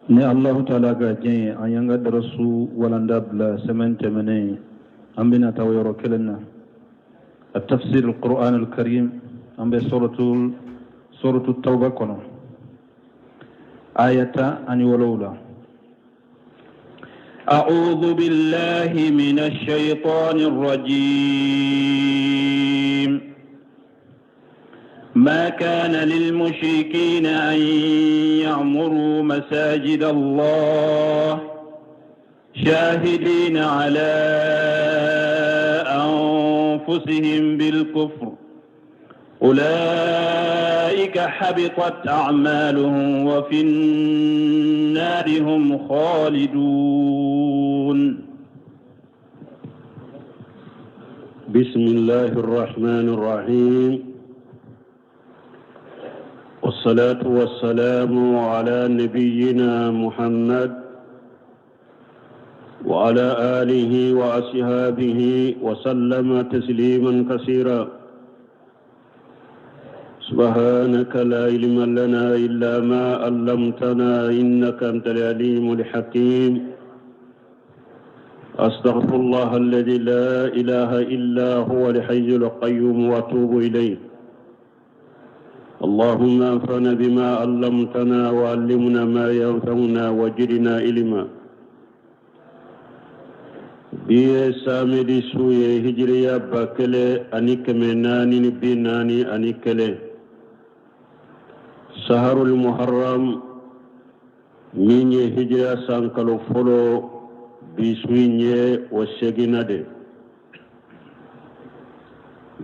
Ni Alahu taala ka diɲɛ ye, an y'an ka darasu walanda bila semaine tɛmɛnen, an bɛna taa o yɔrɔ kelen na. Atafsir alquran alkarim, an bɛ suratu tawba kɔnɔ, aya 17. أعوذ بالله من الشيطان الرجيم. ما كان للمشركين أن يعمروا مساجد الله شاهدين على أنفسهم بالكفر، أولئك حبطت أعمالهم وفي النار هم خالدون. بسم الله الرحمن الرحيم، والصلاة والسلام على نبينا محمد وعلى آله وأصحابه وسلم تسليما كثيرا. سبحانك لا علم لنا إلا ما علمتنا إنك أنت العليم الحكيم. أستغفر الله الذي لا إله إلا هو الحي القيوم وأتوب إليه. اللهم انفعنا بما علمتنا وعلمنا ما ينفعنا وجدنا علما. Bi ye samedi su ye, hijiriya 1441, saharul muharram, min ye hijiriya san kalo fɔlɔ, bi su in ye o seginna de.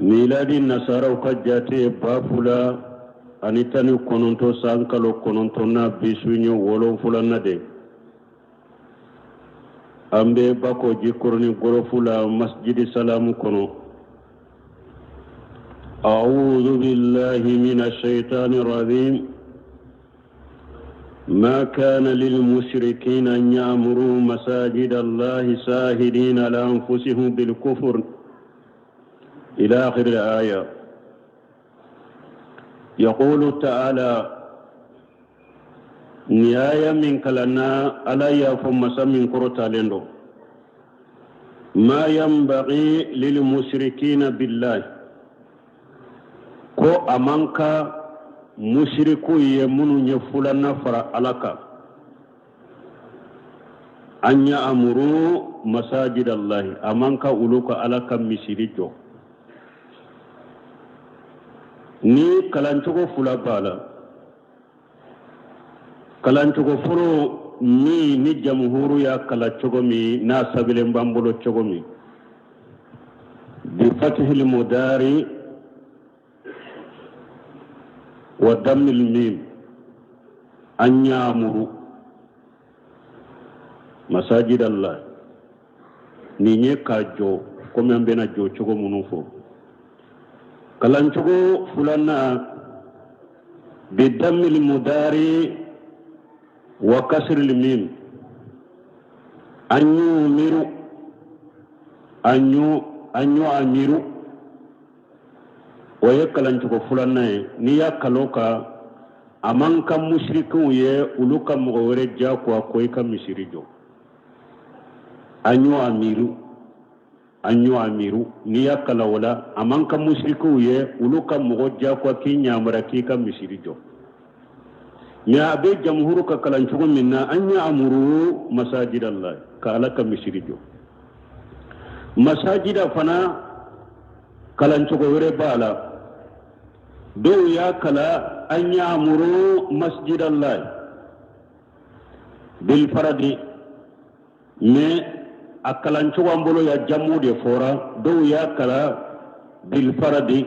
Miladi nasaraw ka jate, 2019 san kalo kɔnɔntɔnna, bi su in ye wolonfilana de. An bɛ Bako Jikɔrɔni gɔlɔfu la, Masjidi Salamu kɔnɔ. أعوذ بالله من الشيطان الرجيم. ما كان للمشركين أن يعمروا مساجد الله شاهدين على أنفسهم بالكفر، إلى آخر الآية. يقول تعالى، nin aya min kalanna, Ala y'a fɔ masa min kɔrɔtalen don, ما ينبغي للمشركين بالله, ko a man ka musiriku ye, minnu ye fulanna fara Ala kan, أن يعمروا مساجد الله, a man ka olu ka Ala ka misiri jɔ. Ni kalancogo fila b'a la. Kalancogo fɔlɔ min ni jamuhuru y'a kala cogo min, n'a sɛbɛnlen b'an bolo cogo min, بفتح المضارع وضم الميم، أن يعمروا مساجد الله, nin ye k'a jɔ komi an bɛna jɔ cogo minnu fɔ. Kalancogo filanan, بضم المضارع وكسر الميم، أن يعمروا أن يعمروا. O ye kalancogo filanan ye. N'i y'a kalan kan, a man kan musirikiw ye olu ka mɔgɔ wɛrɛ diyagoya ko i ka misiri jɔ. أن يعمروا أن يعمروا, n'i y'a kalan o la, a man kan musirikiw ye olu ka mɔgɔ diyagoya k'i ɲamara k'i ka misiri jɔ. Mais a bɛ jamuhuru ka kalan cogo min na, أن يعمروا مساجد الله, ka Ala ka misiri jɔ. مساجد fana, kalancogo wɛrɛ b'a la. Dɔw y'a kala أن يعمروا مسجد الله بالفرد, mais a kalancogo an bolo ya, jamu de fɔra. Dɔw y'a kala بالفرد,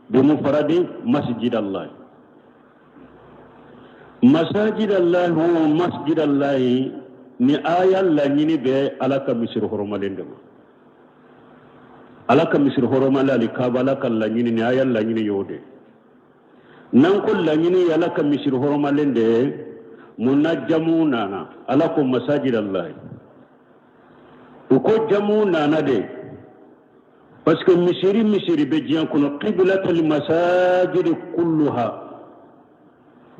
بمفرد مسجد الله. مساجد الله o مسجد الله, ni aya laɲini bɛ Ala ka misiri hɔrɔmalen de ma. Ala ka misiri hɔrɔmalen ali Kaaba, Ala ka laɲini, ni aya laɲini y'o de. N'an ko laɲini ye Ala ka misiri hɔrɔmalen de ye, mun na jamu nana? Ala ko مساجد الله. U ko jamu nana de parce que misiri bɛ diɲɛ kɔnɔ, قبلة المساجد كلها.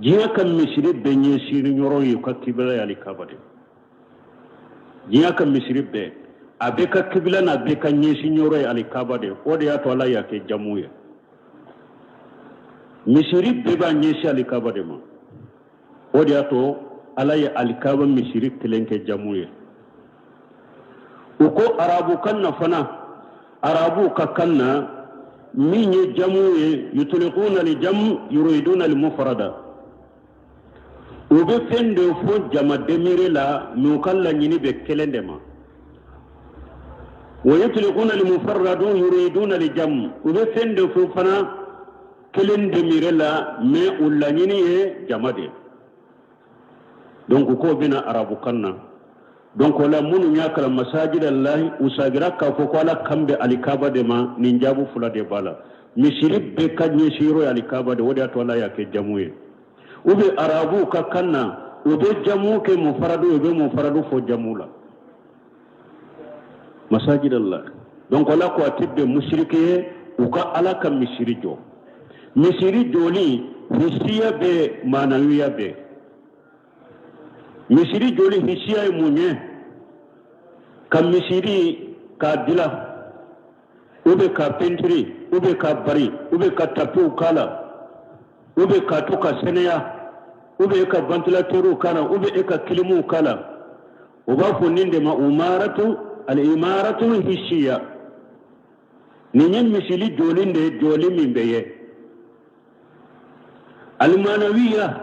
Diɲɛ ka misiri bɛɛ ɲɛsin yɔrɔ ye u ka kibila ye alikaba de. Diɲɛ ka misiri bɛɛ a bɛɛ ka kibila n'a bɛɛ ka ɲɛsin yɔrɔ ye alikaba de. O de y'a to Ala y'a kɛ jamu ye. Misiri bɛɛ b'a ɲɛsin alikaba de ma. O de y'a to Ala ye alikaba misiri kelen kɛ jamu ye. U ko arabukan na fana, arabuw ka kan na, min ye jamu ye, yutulikuna aljamu yuriduna almufrada, u bɛ fɛn dɔ fɔ jama demiri la, mais u ka laɲini bɛ kelen de ma. Wa yutulikuna almufarradu yuriduna aljamu, u bɛ fɛn dɔ fɔ fana kelen demiri la, mais u laɲini ye jama de ye. Donc k'o bɛna arabukan na. Donc o la minnu y'a kalan masajid allahi, u sagira k'a fɔ ko Ala kan bɛ alikaba de ma. Nin jaabu fila de b'a la. Misiri bɛɛ ka ɲɛsinyɔrɔ ye alikaba de, o de y'a to Ala y'a kɛ jamu ye. U bɛ arabuw ka kan na, u bɛ jamu kɛ mufaradu, u bɛ mufaradu fɔ jamu la, masajid allah. Donc Ala ko a tɛ bɛn musiriki ye u ka Ala ka misiri jɔ. Misiri jɔli hisiya bɛ, manawiya bɛ. Misiri jɔli hisiya ye mun ye? Ka misiri k'a dila, ou bien k'a pentiri, ou bien k'a bari, ou bien ka tapiw k'a la, ou bien k'a to ka sɛnɛya, ou bien ka ventilateurw k'a la, ou bien e ka kilimuw k'a la. O b'a fɔ nin de ma umaratu al-imaratu hisiya. Nin ye misiri jɔli de ye, jɔli min bɛ ye. Alimanawiya,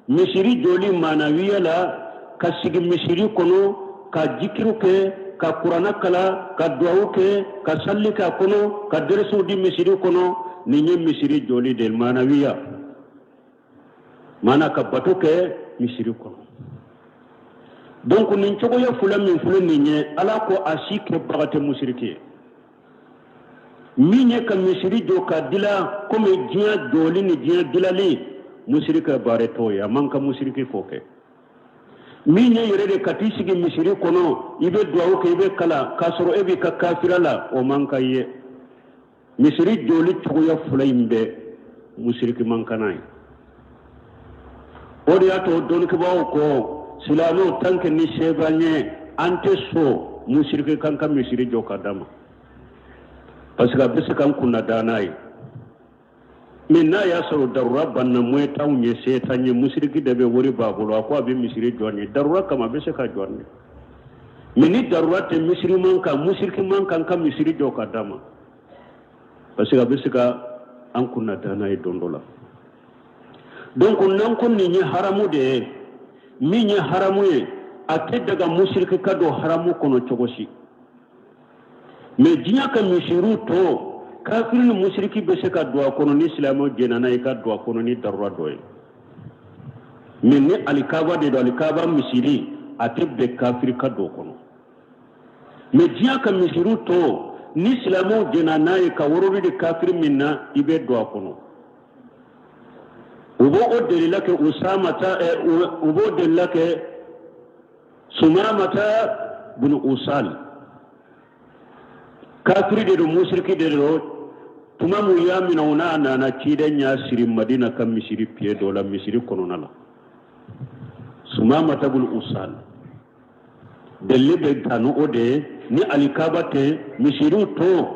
misiri jɔli manawiya la, ka sigi misiri kɔnɔ ka jikiru kɛ, ka kuranna kalan, ka duwawu kɛ, ka salli k'a kɔnɔ, ka dɛrɛsiw di misiri kɔnɔ. Nin ye misiri jɔli de manawiya, maana ka bato kɛ misiri kɔnɔ. Donc nin cogoya fila min filɛ nin ye, Ala ko a si kɛbaga tɛ musiriki ye. Min ye ka misiri jɔ ka dila komi diɲɛ jɔli ni diɲɛ dilali, musiriki ka baara t'o ye, a man kan musiriki k'o kɛ. Min ye yɛrɛ de ka t'i sigi misiri kɔnɔ, i bɛ duwawu kɛ, i bɛ kalan, k'a sɔrɔ e b'i ka kafira la, o man kan ye. Misiri jɔli cogoya fila in bɛɛ musiriki man kan n'a ye. O de y'a to dɔnnikɛbaaw ko silamɛw tant que ni se b'an ye, an tɛ sɔn musiriki k'an ka misiri jɔ ka d'a ma, parce que a bɛ se k'an kunna da n'a ye. Mais n'a y'a sɔrɔ darura banna, moyen t'anw ye, se t'an ye, musiriki de bɛ wari b'a bolo, a ko a bɛ misiri jɔ an ye, darura kama a bɛ se ka jɔ an ye. Mais ni darura tɛ, misiri man kan, musiriki man kan ka misiri jɔ ka d'a ma, parce que a bɛ se ka an kunna da n'a ye don dɔ la. Donc n'an ko nin ye haramu de ye, min ye haramu ye, a tɛ daga musiriki ka don haramu kɔnɔ cogo si. Mais diɲɛ ka misiriw tɔ, kafiri ni musiriki bɛ se ka don a kɔnɔ ni silamɛw jɛnna n'a ye ka don a kɔnɔ ni darura dɔ ye. Mais ni alikaba de don, alikaba misiri, a tɛ bɛn kafiri ka don o kɔnɔ. Mais diɲɛ ka misiriw tɔ, ni silamɛw jɛnna n'a ye ka worori di kafiri min na, i bɛ don a kɔnɔ. U b'o o delila kɛ Usamata, u b'o delila kɛ Sumamata bin Usal, kafiri de don, musiriki de don. Tuma mun y'a minɛ, u n'a nana, ciden y'a siri Madina ka misiri pied dɔ la, misiri kɔnɔna la. Sumamata bin Usal delili bɛ ta ni o de ye. Ni alikaba tɛ, misiriw tɔ,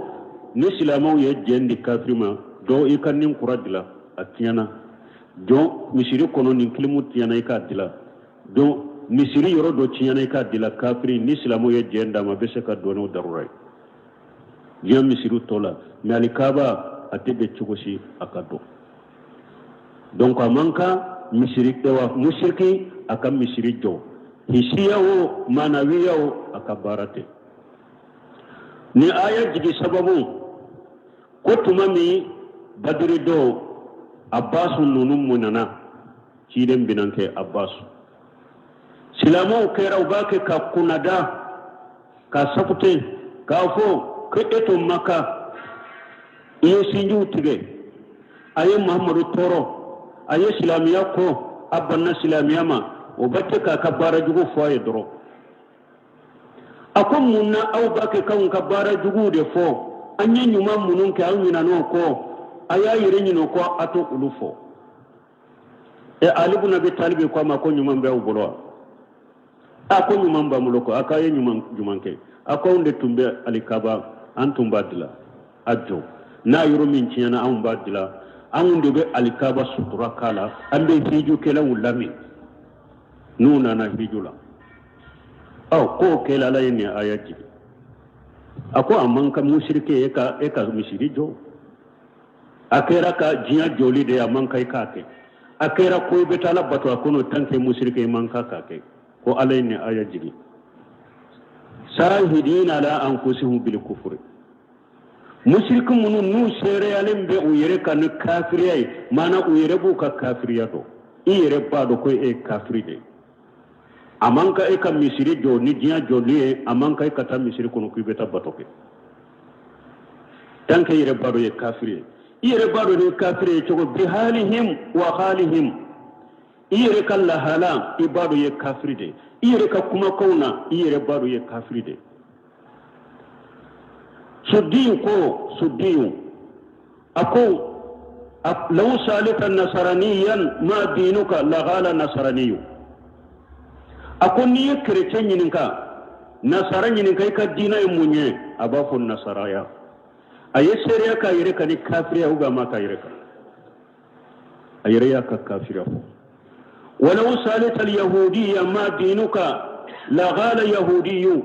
ni silamɛw ye jɛn di kafiri ma, dɔw i ka nin kura dilan, a tiɲɛna, jɔn misiri kɔnɔ nin kilimu tiɲɛna, i k'a dilan, donc misiri yɔrɔ dɔ tiɲɛna, i k'a dilan, kafiri ni silamɛw ye jɛn d'a ma, a bɛ se ka don n'o darura ye diɲɛ misiriw tɔ la. Mais alikaba, a tɛ bɛn cogo si a ka don. Donc a man kan misiri wa musiriki a ka misiri jɔ, hisiya o manawiya o, a ka baara tɛ. Ni aya jigi sababu ko tuma min Badiri don, Abasu ninnu munana ciden binankɛ Abasu, silamɛw kɛra u b'a kɛ ka kunnada ka sakute k'a fɔ ko e to Maka, i ye sinjiw tigɛ, a ye Mahamadu tɔɔrɔ, a ye silamɛya kɔ, a banna silamɛya ma. O bɛ kɛ k'a ka baara jugu fɔ a ye dɔrɔn. A ko mun na aw b'a kɛ k'anw ka baara juguw de fɔ? An ye ɲuman minnu kɛ, aw ɲinan'o kɔ, a y'a yɛrɛ ɲinɛ o kɔ, a to olu fɔ. Ɛ, Ali bun Abi Talibi ko a ma ko ɲuman bɛ aw bolo wa? A ko ɲuman b'an bolo ko a k'a ye ɲuman jumɛn kɛ? A ko anw de tun bɛ alikaba, an tun b'a dila a jɔ, n'a yɔrɔ min tiɲɛna, anw b'a dila, anw de bɛ alikaba sutura k'a la, an bɛ hijukɛlaw lamin n'u nana hiju la. Ɔ, k'o kɛla, Ala ye nin aya jigin. A ko a man kan musirike e ka misiri jɔ. A kɛra ka diɲɛ jɔli de ye, a man kan i k'a kɛ. A kɛra ko i bɛ taa Ala bato a kɔnɔ, tant que musirike, i man kan k'a kɛ. Ko Ala ye nin aya jigin. Sahidina ala anfusihum bil kufri, musiriki minnu n'u seereyalen bɛ u yɛrɛ kan ni kafiriya ye, maana u yɛrɛ b'u ka kafiriya dɔn. I yɛrɛ b'a dɔn ko e ye kafiri de ye. A man kan e ka misiri jɔ ni diɲɛ jɔli ye, a man kan e ka taa misiri kɔnɔ k'i bɛ taa bato kɛ, tant que i yɛrɛ b'a dɔn i ye kafiri ye. I yɛrɛ b'a dɔn ni kafiri ye cogo bihalihim wa halihim, i yɛrɛ ka lahala, i b'a dɔn i ye kafiri de ye. I yɛrɛ ka kumakanw na, i yɛrɛ b'a dɔn i ye kafiri de ye. Sudiyu ko, Sudiyu a ko: law saalita nasaraniyan ma dinuka lagala nasaraniyu. A ko n'i ye kerecɛn ɲininka, nasara ɲininka, i ka diinɛ ye mun ye, a b'a fɔ nasaraya. A ye seereya k'a yɛrɛ kan ni kafiriya ou bien a ma k'a yɛrɛ kan? A yɛrɛ y'a ka kafiriya fɔ. Walaw saalita alyahudiya ma dinuka lagala yahudiyu.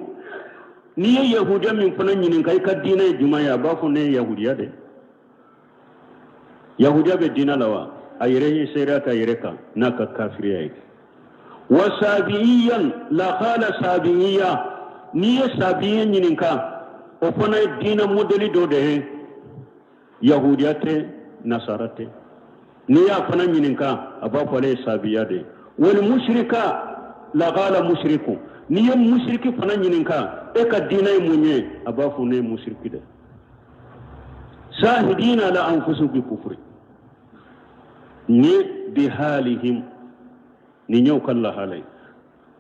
N'i ye yahudiya min fana ɲininka i ka diinɛ ye jumɛn ye, a b'a fɔ ne ye yahudiya de. Yahudiya bɛ diinɛ la wa? A yɛrɛ ye seereya k'a yɛrɛ kan n'a ka kafiriya ye. Wa sabi'iyan laqala sabi'iya. N'i ye sabi'i ɲininka, o fana ye diinɛ modɛli dɔ de ye, yahudiya tɛ, nasara tɛ. N'i y'a fana ɲininka, a b'a fɔ ale ye sabiya de ye. Wali musirika lagala musiriku. N'i ye musiriki fana ɲininka e ka diinɛ ye mun ye, a b'a fɔ ne ye musiriki de. Sahidina ala anfusu bi kufuri ni bihalihim, nin y'u ka lahala ye.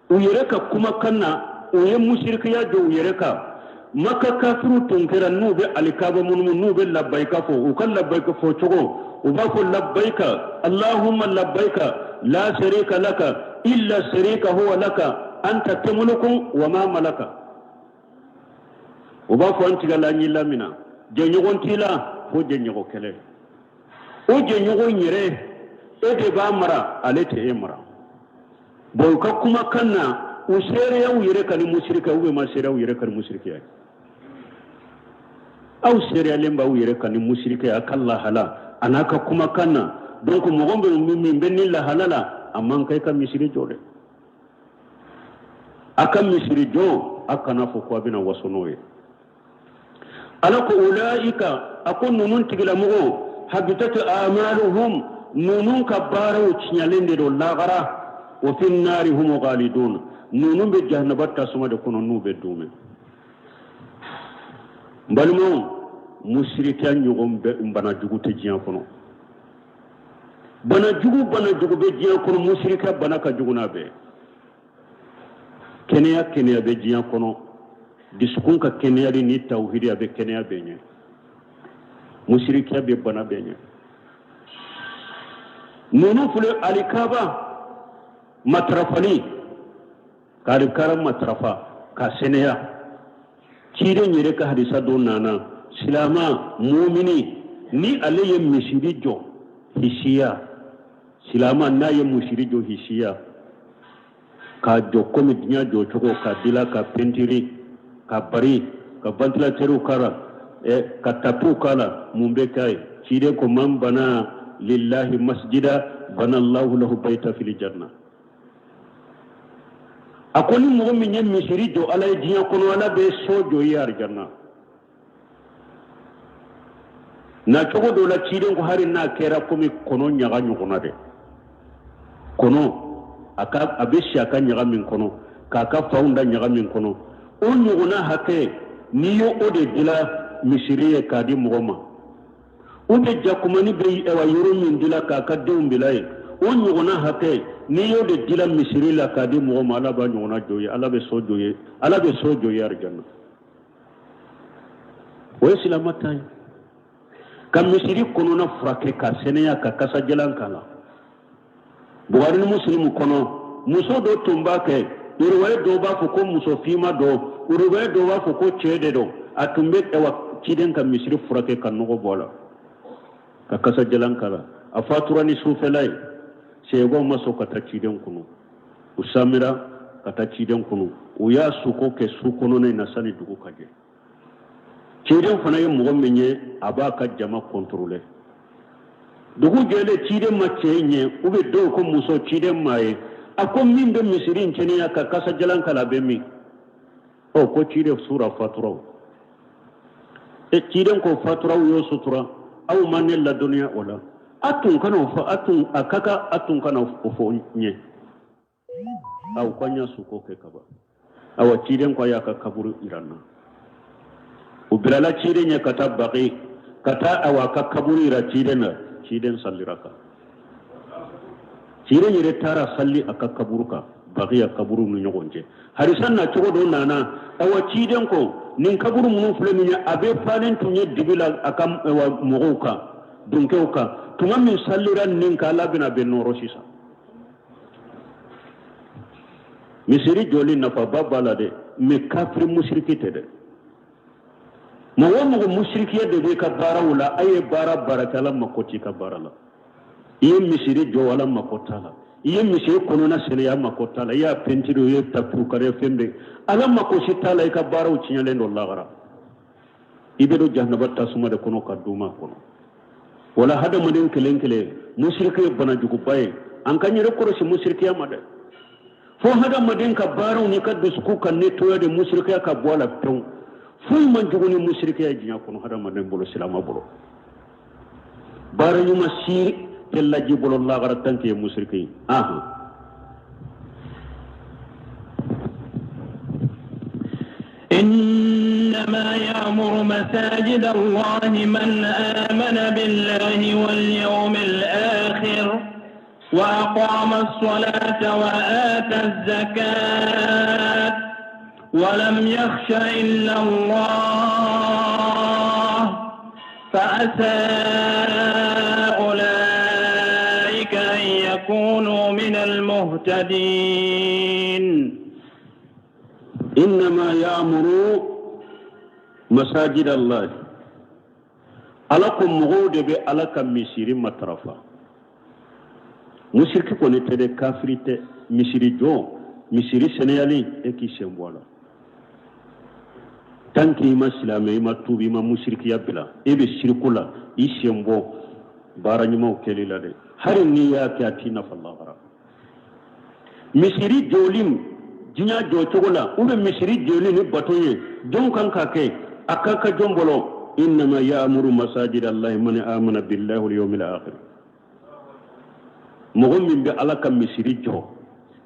U yɛrɛ ka kumakan na, u ye musirikiya jɔ u yɛrɛ kan. Maka kafiriw tun kɛra n'u bɛ alikaba munumunu, n'u bɛ labayika fɔ, u ka labayika fɔ cogo, u b'a fɔ: labbayika allahumma labbayika, la sharika laka illa sharika huwa laka anta tamliku wa ma malaka. U b'a fɔ: an tigi Ala, an y'i lamina, jɛɲɔgɔn t'i la fo jɛɲɔgɔn kɛlɛ. O jɛɲɔgɔn yɛrɛ, e de b'a mara, ale tɛ e mara. Bon, u ka kumakan na, u seereya u yɛrɛ kan ni musirika ou bien ma seereya u yɛrɛ kan ni musirikiya ye? Aw seereyalen b'aw yɛrɛ kan ni musirika ye a ka lahala a n'a ka kumakan na. Donc mɔgɔ bɛ min bɛ ni lahala la, a man kan i ka misiri jɔ dɛ. A ka misiri jɔ, a kana fɔ ko a bɛna waso n'o ye. Ala ko: ulaika, a ko ninnu tigilamɔgɔw, habitat amaluhum, ninnu ka baaraw tiɲɛlen de don lagara. Wa fi nari hum khalidun, ninnu bɛ jahanaba tasuma de kɔnɔ n'u bɛ duumɛ. N balimaw, musirikiya ɲɔgɔn bɛ bana jugu tɛ diɲɛ kɔnɔ. Bana jugu, bana jugu bɛ diɲɛ kɔnɔ, musirikiya bana ka jugu n'a bɛɛ. Kɛnɛya, kɛnɛya bɛ diɲɛ kɔnɔ, dusukun ka kɛnɛyali ni tawhidi, a bɛ kɛnɛya bɛɛ ɲɛ. Musirikiya bɛ bana bɛɛ ɲɛ. Ninnu filɛ, alikaba matarafali, ka alikaba matarafa ka sɛnɛya. Ciden yɛrɛ ka hadisa dɔ nana: silama mumini, ni ale ye misiri jɔ hisiya, silama n'a ye misiri jɔ hisiya, k'a jɔ komi diɲɛ jɔ cogo, ka dila, ka pɛntiri, ka bari, ka ventilateurw k'a la, ka tapiw k'a la, mun bɛ k'a ye? Ciden ko: man bana lillahi masjida bana allahu lahu bayta fil janna. A ko ni mɔgɔ min ye misiri jɔ Ala ye diɲɛ kɔnɔ, Ala bɛ so jɔ i ye arijanna. Na cogo dɔ la, ciden ko hali n'a kɛra komi kɔnɔ ɲaga ɲɔgɔnna dɛ, kɔnɔ a ka a bɛ si a ka ɲaga min kɔnɔ, k'a ka fanw da ɲaga min kɔnɔ, o ɲɔgɔnna hakɛ, n'i y'o o de dila misiri ye k'a di mɔgɔ ma, u bɛ jakumani bɛ ɛwa yɔrɔ min dila k'a ka denw bila yen, o ɲɔgɔnna hakɛ, n'i y'o de dila misiri la k'a di mɔgɔ ma, Ala b'a ɲɔgɔnna jɔ ye, Ala bɛ so jɔ ye, Ala bɛ so jɔ ye arijanna. O ye silama ta ye, ka misiri kɔnɔna furakɛ ka sɛnɛya, ka kasajalan k'a la. Bukari ni Musilimu kɔnɔ, muso dɔ tun b'a kɛ, riwaya dɔw b'a fɔ ko muso finma dɔ, riwaya dɔw b'a fɔ ko cɛ de don. A tun bɛ awa ciden ka misiri furakɛ ka nɔgɔ bɔ a la, ka kasajalan k'a la. A fatura ni sufɛla ye, sahabaw ma sɔn ka taa ciden kunu. U samira ka taa ciden kunu. U y'a suko kɛ su kɔnɔna in na sani dugu ka jɛ. Ciden fana ye mɔgɔ min ye, a b'a ka jama kɔntɔrɔlɛ. Dugu jɛlen, ciden ma cɛ in ye, u bɛ dɔw ko muso, ciden m'a ye. A ko min bɛ misiri in sɛnɛya ka kasajalan k'a la, a bɛ min? Ɔ ko ciden sura fatura o. E ciden ko fatura u y'o sutura, aw ma ne ladɔnniya o la. A tun kana o fɔ, a tun a ka kan a tun kana o fɔ n ye. Aw ko an y'a suko kɛ kaban. Awa ciden ko a y'a ka kaburu yira n na. U bilala ciden ɲɛ ka taa Baki, ka taa awa ka kaburu yira ciden na. Ciden salira kan. Ciden yɛrɛ taara sali a ka kaburu kan, Bakiya kaburu ni ɲɔgɔn cɛ. Hadisa na cogo dɔ nana, awa ciden ko nin kaburu minnu filɛ nin ye, a bɛɛ falen tun ye dibi la a ka awa mɔgɔw kan, donkɛw kan. Tuma min salira nin kan, Ala bɛna bɛɛ nɔɔrɔ sisan. Misiri jɔli nafaba b'a la dɛ, mais kafiri musiriki tɛ dɛ. Mɔgɔ o mɔgɔ musirikiya de b'i ka baaraw la, a ye baara baara kɛ, Ala mako t'i ka baara la. I ye misiri jɔ, Ala mako t'a la. I ye misiri kɔnɔna sɛnɛya, mako t'a la. I y'a pɛntiri, i ye tapiw kari, fɛn bɛɛ, Ala mako si t'a la. I ka baaraw tiɲɛlen don lagara. I bɛ don jahanaba tasuma de kɔnɔ ka duuma a kɔnɔ. Wala hadamaden kelen kelen, musiriki ye banajuguba ye. An k'an yɛrɛ kɔlɔsi musirikiya ma dɛ. Fo hadamaden ka baaraw n'i ka dusukun ka nettoyer de, musirikiya ka bɔ a la pewu. Foyi man jugu ni musirikiya ye diɲɛ kɔnɔ hadamaden bolo, silama bolo. Baara ɲuman si tɛ laji bolo lagara tant que ye musiriki ye. Ahan. إنما يعمر مساجد الله من آمن بالله واليوم الآخر وأقام الصلاة وآتى الزكاة ولم يخش إلا الله فعسى أولئك أن يكونوا من المهتدين. إنما يعمر مساجد الله Ala ko mɔgɔw de bɛ Ala ka misiri matarafa. Musiriki kɔni tɛ dɛ, kafiri tɛ. Misiri jɔ, misiri sɛnɛyali, e k'i sen bɔ a la. Tant que i ma silamɛ, i ma tuubi, i ma musirikiya bila, e bɛ siriku la, i sen bɔ baara ɲumanw kɛli la dɛ. Hali n'i y'a kɛ, a t'i nafa lahara. Misiri jɔli diɲɛ jɔcogo la, ou bien misiri jɔli ni bato ye, jɔn kan ka kɛ a ka ka jɔn bolo? Innama ya'muru masajid allahi man amana billahi wal yawmil akhir. Mɔgɔ min bɛ Ala ka misiri jɔ,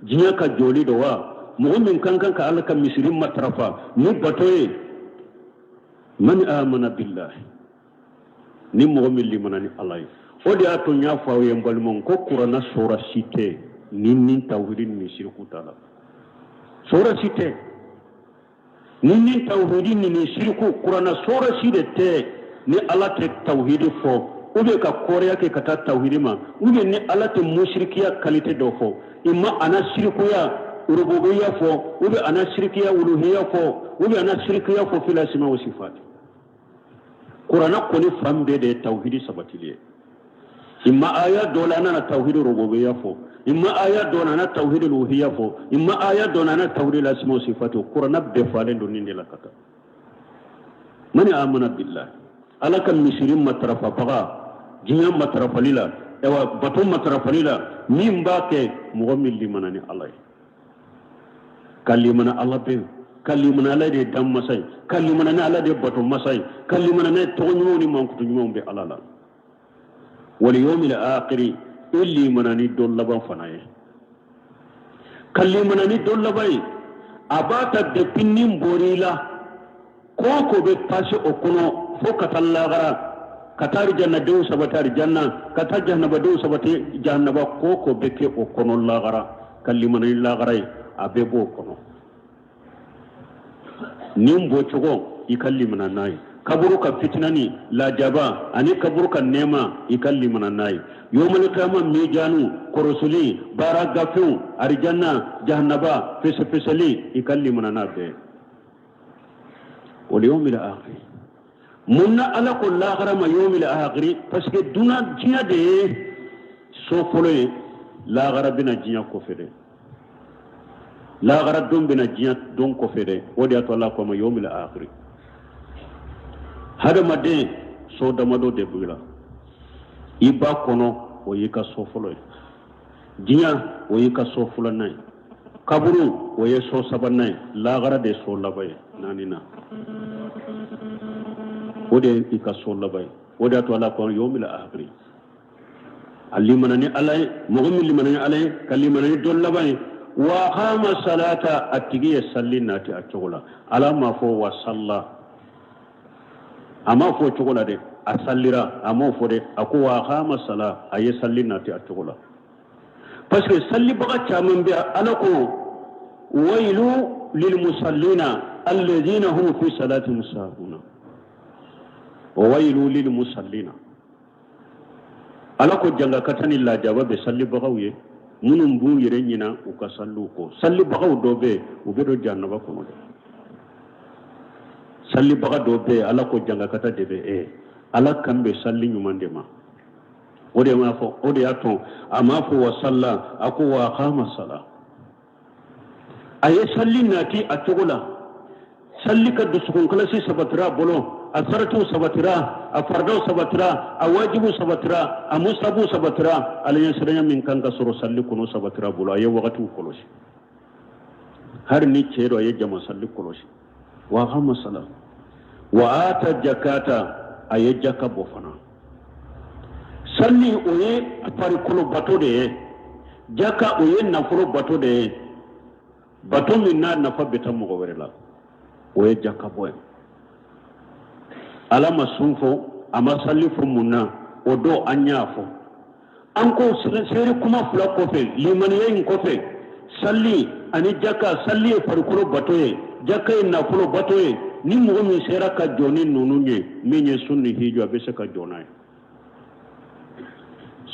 diɲɛ ka jɔli dɔ wa, mɔgɔ min kan kan ka Ala ka misiri matarafa ni bato ye, man amana billahi, ni mɔgɔ min limana ni Ala ye. O de y'a to n y'a fɔ aw ye, n balimaw, ko kuranna sora si tɛ ni ni tawhidi ni siriku t'a la. Sora si tɛ ni ni tawhidi ni ni siriku. Kuranna sora si de tɛ ni Ala tɛ tawhidi fɔ, ou bien ka kɔrɔya kɛ ka taa tawhidi ma, ou bien ni Ala tɛ musirikiya qualité dɔ fɔ. Imma a na sirikuya rububiya fɔ, ou bien a na sirikiya uluhiya fɔ, ou bien a na sirikiya fɔ fil asma wa sifat. Kuranna kɔni fan bɛɛ de ye tawhidi sabatili ye. Imma aya dɔ la a nana tawhidi rububiya fɔ, imma aya dɔ la a na tawhidi uluhiya fɔ, imma aya dɔ la a na tawhidi asma wa sifat. Kuranna bɛɛ falen don nin de la ka taa. Mani amana billahi, Ala ka misiri matarafabaga diɲɛ matarafali la, ayiwa bato matarafali la, min b'a kɛ, mɔgɔ min limana ni Ala ye, ka limana Ala bɛ, ka limana Ala de ye dan masa ye, ka limana ni Ala de ye bato masa ye, ka limana ni tɔgɔ ɲumanw ni mankutu ɲumanw bɛ Ala la. Wal yawmil akhiri, e limana ni don laban fana ye, ka limana ni don laban ye. A b'a ta depuis ni bɔr'i la, ko o ko bɛ pase o kɔnɔ fo ka taa lagara, ka taa arijannadenw sabati arijanna, ka taa jahanabadenw sabati jahanaba, ko o ko bɛ kɛ o kɔnɔ lagara, ka limana ni lagara ye, a bɛɛ b'o kɔnɔ. Nin bɔcogo i ka limana n'a ye. Kaburu ka fitina ni lajaba ani kaburu ka nɛɛma, i ka limana n'a ye. Yomali kiyama mijanu kɔrɔsili, baara gafew, arijanna, jahanaba fɛsɛfɛsɛli, i ka limana n'a bɛɛ. Wal yomil akhir. Mun na Ala ko lahara ma yomil akhir? Parce que duna diɲɛ de ye so fɔlɔ ye, lahara bɛna diɲɛ kɔfɛ dɛ. Lahara don bɛna diɲɛ don kɔfɛ dɛ. O de y'a to Ala ko a ma yomil akhir. Hadamaden, so damadɔ de b'i la. I ba kɔnɔ, o y'i ka so fɔlɔ ye. Diɲɛ, o y'i ka so filanan ye. Kaburu, o ye so sabanan ye. Lahara de so laban ye, naaninan. O de ye i ka so laban ye. O de y'a to Ala ko yomil akhir. A limana ni Ala ye, mɔgɔ min limana ni Ala ye, ka limana ni don laban ye. Wa aqama salata, a tigi ye salli nati a cogo la. Ala m'a fɔ wa salla, a m'a fɔ o cogo la dɛ. A sallira, a m'o fɔ dɛ. A ko wa aqama sala, a ye salli nati a cogo la, parce que sallibaga caman bɛ. Ala ko wayilu lilmusallina alladhina hum fi salatihim sahuna. Wayilu lilmusallina, Ala ko jangakata ni lajaba bɛ sallibagaw ye, minnu b'u yɛrɛ ɲina u ka salliw kɔ. Sallibagaw dɔ bɛ yen, u bɛ don jahanaba kɔnɔ dɛ. Sallibaga dɔ bɛ yen, Ala ko jangakata de bɛ e. Ala kan bɛ salli ɲuman de ma. O de m'a fɔ, o de y'a to a m'a fɔ wa salla, a ko wa aqama sala, a ye salli nati a cogo la. Salli ka dusukunkalasi sabatira a bolo, a saratiw sabatira, a faridaw sabatira, a wajibuw sabatira, a musabuw sabatira. Ala ɲɛsiranya min kan ka sɔrɔ salli kɔnɔ sabatira a bolo. A ye wagatiw kɔlɔsi, hari ni cɛ dɔ, a ye jama salli kɔlɔsi. Wa aqama sala wa ata jakata, a ye jaka bɔ fana. Salli, o ye farikolo bato de ye. Jaka, o ye nafolo bato de ye. Bato min n'a nafa bɛ taa mɔgɔ wɛrɛ la, o ye jaka bɔ ye. Ala ma sun fɔ, a ma salli fɔ. Mun na? O don an y'a fɔ, an ko seere kuma fila kɔfɛ, limaniya in kɔfɛ, salli ani jaka. Salli ye farikolo bato ye, jaka ye nafolo bato ye. Ni mɔgɔ min sera ka jɔ ni ninnu ye, min ye sun ni hiju, a bɛ se ka jɔ n'a ye.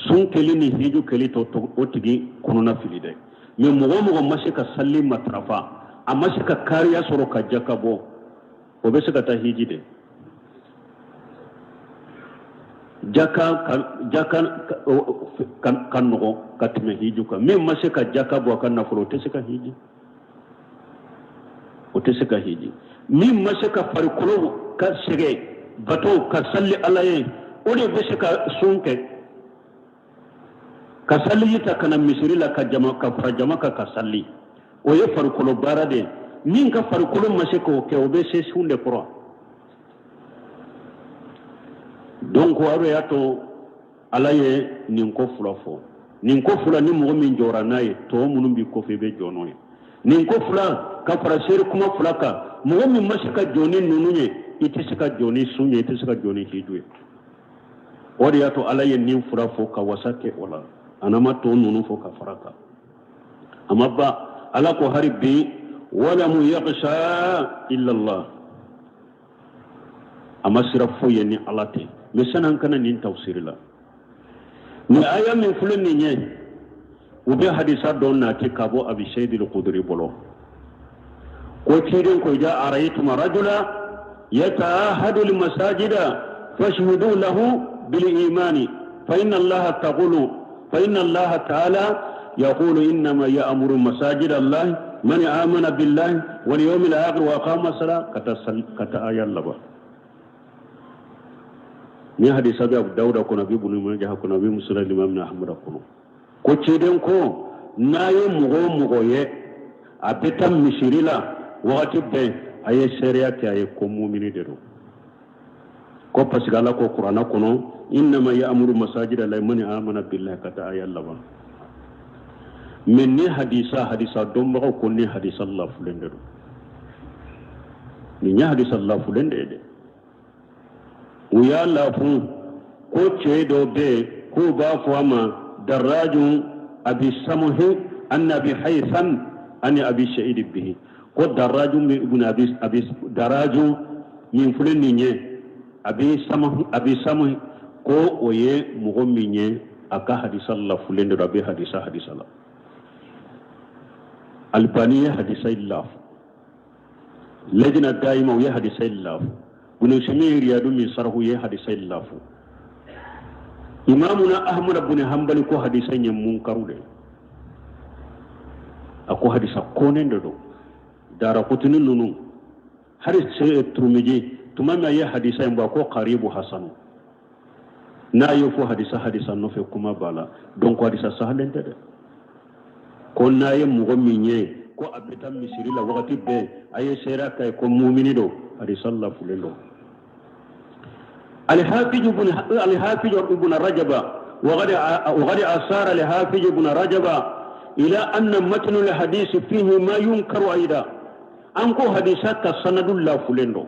Sun kɛli ni hiju kɛli t'o o tigi kɔnɔna fili dɛ. Mais mɔgɔ o mɔgɔ ma se ka salli matarafa, a ma se ka kariya sɔrɔ ka jaka bɔ, o bɛ se ka taa hiji de. Jaka jaka ka nɔgɔ ka tɛmɛ hiju kan. Min ma se ka jaka bɔ a ka nafolo, o tɛ se ka hiji, o tɛ se ka hiji. Min ma se ka farikolo ka sɛgɛn bato ka salli Ala ye, o de bɛ se ka sun kɛ, ka saliji ta ka na misiri la, ka jama ka fara jama kan ka salli. O ye farikolo baara de ye. Min ka farikolo ma se k'o kɛ, o bɛ se sun de kɔrɔ. Donc o de y'a to Ala ye nin ko fila fɔ. Nin ko fila, ni mɔgɔ min jɔra n'a ye, tɔ minnu b'i kɔfɛ, i bɛ jɔ n'o ye. Nin ko fila ka fara seere kuma fila kan, mɔgɔ min ma se ka jɔ ni ninnu ye, i tɛ se ka jɔ ni sun ye, i tɛ se ka jɔ ni hiju ye. O de y'a to Ala ye nin fila fɔ ka wasa kɛ o la. A n'a ma tɔ ninnu fɔ ka fara kan, a ma ban. Ala ko hari bi walamu yakhsha illallah, a ma siran foyi ye ni Ala tɛ. Mais sani an ka na nin tafsiri la, nin aya min filɛ nin ye, u bɛ hadisa dɔ nati ka bɔ Abi Sayyid al-Khudri bolo, ko ciden ko idha araytum rajula yata'ahadu al-masajida fashhudu lahu bil imani fa inna Allaha taqulu fa inna Allaha ta'ala yaqulu innama ya'muru masajida Allah man amana billahi wal yawmil akhir wa aqama salat, ka taa aya laban. Ni hadisa bɛ Abu Dawuda kɔnɔ, a bɛ Ibnu Majah kɔnɔ, a bɛ Musnad Imam Ahmad kɔnɔ, ko ciden ko n'a ye mɔgɔ o mɔgɔ ye a bɛ taa misiri la wagati bɛɛ, a ye seereya kɛ a ye ko mumini de don. Ko parce que Ala ko kuranɛ kɔnɔ innama ya'muru masajida lahi man amana billahi, ka taa aya laban. Mais ni hadisa dɔnbagaw ko ni hadisa lafulen de don. Nin ye hadisa lafulen de ye dɛ. U y'a lafun ko cɛ dɔ bɛ yen k'u b'a fɔ a ma Daraju Abi Samuhi an Abi Haytham ani Abi Sa'id bihi, ko Daraju ibn Abi Daraju min filɛ nin ye. Abi Samah Abi Samah ko o ye mɔgɔ min ye a ka hadisa lafulen de don a bɛ hadisa hadisa la Albani ye hadisa in lafu Lajina Dayima u ye hadisa in lafu Ibn Usaymin ye Riyadu min sarahu ye hadisa in lafu Imamuna Ahmad bin Hanbali ko hadisa in ye munkaru de a ko hadisa kɔnnen de don Darakutuni ninnu hali Turumiji tuma min a ye hadisa in bɔ a ko karibu hasanu n'a y'o fɔ hadisa hadisa nɔfɛ kuma b'a la donc hadisa sahalen tɛ dɛ ko n'a ye mɔgɔ min ye ko a bɛ taa misiri la wagati bɛɛ a ye seereya k'a ye ko mumini don hadisa lafulen don الحافظ ابن الحافظ ابن رجب وقد وقد أشار الحافظ ابن رجب إلى أن متن الحديث فيه ما ينكر أيضا an ko hadisa ka sanadu lafulen don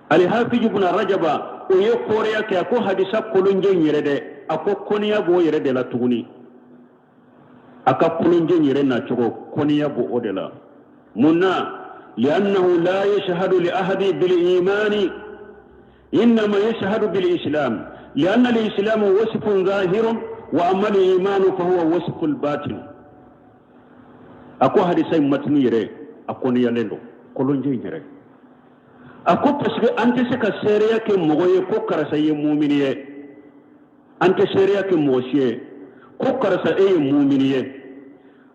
alihafij ibn rajaba o ye kɔrɔya kɛ a ko hadisa kolonjɛ in yɛrɛ dɛ a ko kɔniya b'o yɛrɛ de la tuguni a ka kolonjɛ in yɛrɛ nacogo kɔniya b'o de la mun na liannahu la yashhadu li ahadi bil imani innama yashhadu bil islam lianna al islam wasfun zahirun wa amma al imanu fa huwa wasful batin a ko hadisa in matinu yɛrɛ a kɔniyalen don kolonjɛ in yɛrɛ a ko parce que an tɛ se ka seereya kɛ mɔgɔ ye ko karisa ye mumini ye an tɛ seereya kɛ mɔgɔ si ye ko karisa e ye mumini ye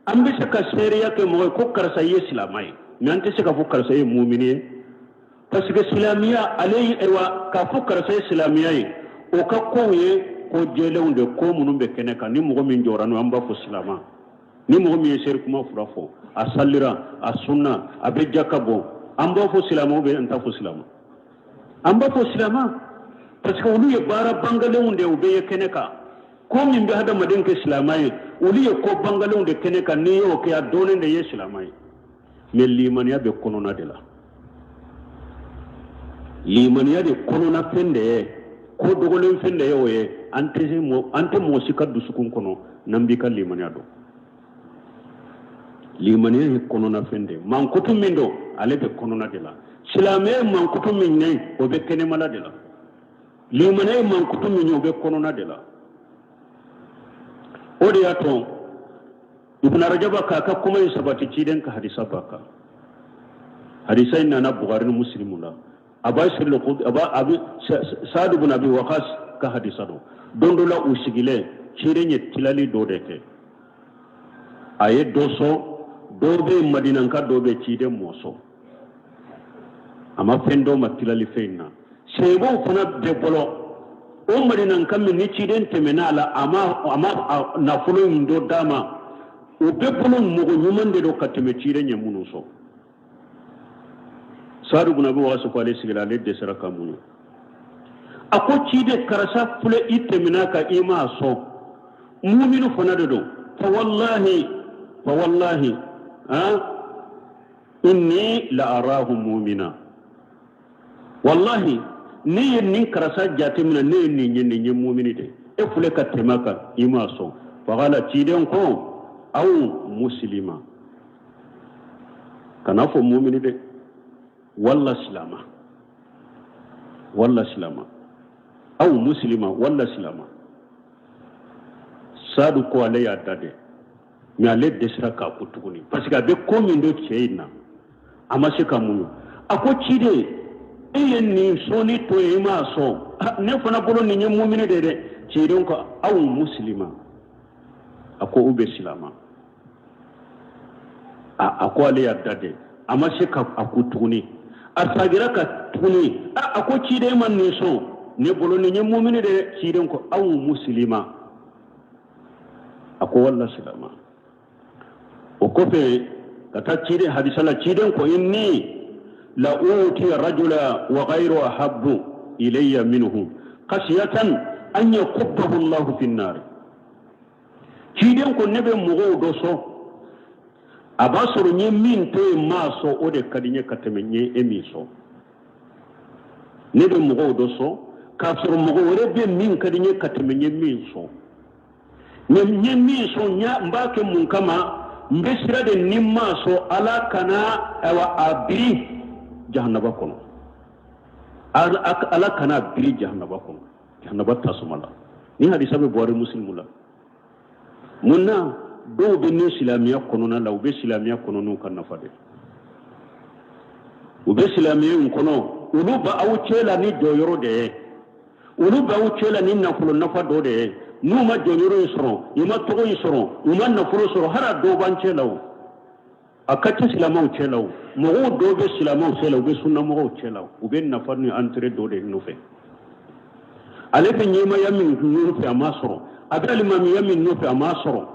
an bɛ se ka seereya kɛ mɔgɔ ye ko karisa ye silama ye mais an tɛ se k'a fɔ karisa ye mumini ye parce que silamɛya ale ye ayiwa k'a fɔ karisa ye silamɛya ye o ka kow ye ko jɛlenw de ko minnu bɛ kɛnɛ kan ni mɔgɔ min jɔra n'o an b'a fɔ silama ni mɔgɔ min ye seri kuma fila fɔ a salira a sunna a bɛ jaka bɔ an b'a fɔ silama ou bien an t'a fɔ silama an b'a fɔ silama parce que olu ye baara bangalenw de u bɛ ye kɛnɛ kan ko min bɛ hadamaden kɛ silama ye olu ye ko bangalenw de kɛnɛ kan n'i y'o kɛ a dɔnnen de ye silama ye mais limaniya bɛ kɔnɔna de la limaniya de kɔnɔna fɛn de ye ko dogolen fɛn de ye o ye an tɛ se an tɛ mɔgɔ si ka dusukun kɔnɔ n'an b'i ka limaniya dɔn limaniya ye kɔnɔna fɛn de ye mankutu min don ale bɛ kɔnɔna de la silamɛya ye mankutu min ye o bɛ kɛnɛmala de la limaniya ye mankutu min ye o bɛ kɔnɔna de la o de y'a to Ibn Rajaba k'a ka kuma in sabati ciden ka hadisa ba kan hadisa in nana Bukhari ni Muslim la aba siril aba abi Sa'd ibn Abi Waqas ka hadisa don don dɔ la u sigilen ciden ye tilali dɔ de kɛ a ye dɔ sɔn dɔ bɛ Madinanka dɔ bɛ ciden m'o sɔn a ma fɛn d'o ma tilali fɛn in na sahabaw fana bɛɛ bolo o madinanka min ni ciden tɛmɛna a la a ma a ma nafolo in dɔ d'a ma o bɛɛ bolo mɔgɔ ɲuman de don ka tɛmɛ ciden ye minnu sɔn sadu bun abi waqas ko ale sigira ale dɛsɛra ka muɲu a ko ciden karisa filɛ i tɛmɛna kan i m'a sɔn muminu fana de don fa wallahi fa wallahi han inni la arahu mumina wallahi ne ye nin karisa jate minɛ ne ye nin ye nin ye mumini de e filɛ ka tɛmɛ a kan i m'a sɔn faqala ciden ko aw muslima kana fɔ mumini dɛ walla silama walla silama aw muslima walla silama sadu ko ale y'a da dɛ mais ale dɛsɛra k'a ko tuguni parce que a bɛ ko min dɔn cɛ in na a ma se ka muɲu a ko ciden e ye nin sɔnni to yen i m'a sɔn ne fana bolo nin ye mumini de dɛ ciden ko aw muslima a ko u bɛ silama a ko ale y'a da dɛ a ma se ka a ko tuguni a sagira ka tuguni a ko ciden ma nin sɔn ne bolo nin ye mumini de ciden ko aw muslima a ko walla silama o kɔfɛ ka taa ciden hadisa la ciden ko inni la uti rajula wa ghayru ahabbu ilayya minhu khasiyatan an yakubbahu Allahu fi nar ciden ko ne bɛ mɔgɔw dɔ sɔn a b'a sɔrɔ n ye min to yen n m'a sɔn o de ka di n ye ka tɛmɛ n ye e min sɔn ne bɛ mɔgɔw dɔ sɔn k'a sɔrɔ mɔgɔ wɛrɛ bɛ min ka di n ye ka tɛmɛ n ye min sɔn mais n ye min sɔn n b'a kɛ mun kama n bɛ siran de ni n m'a sɔn ala kana ayiwa a biri jahanaba kɔnɔ. Ala kan'a biri jahanaba kɔnɔ, jahanaba tasuma la. Ni hadisa bɛ Buhari Musilimu la. Mun na dɔw bɛ ni silamɛya kɔnɔna la, u bɛ silamɛya kɔnɔ n'u ka nafa de, u bɛ silamɛya in kɔnɔ, olu bɛ aw cɛ la ni jɔyɔrɔ de ye, olu bɛ aw cɛ la ni nafolo nafa dɔ de ye. N'u ma jɔyɔrɔ in sɔrɔ, u ma tɔgɔ in sɔrɔ, u ma nafolo sɔrɔ, hali a dɔw b'an cɛ la o. A ka ca silamɛw cɛ la o. Mɔgɔw dɔw bɛ silamɛw cɛ la, u bɛ sunnamɔgɔw cɛ la, u bɛ nafa ni intérêt dɔ de nɔfɛ. Ale bɛ ɲɛmaaya min nɔfɛ, a m'a sɔrɔ. A bɛ alimamiya min nɔfɛ, a m'a sɔrɔ.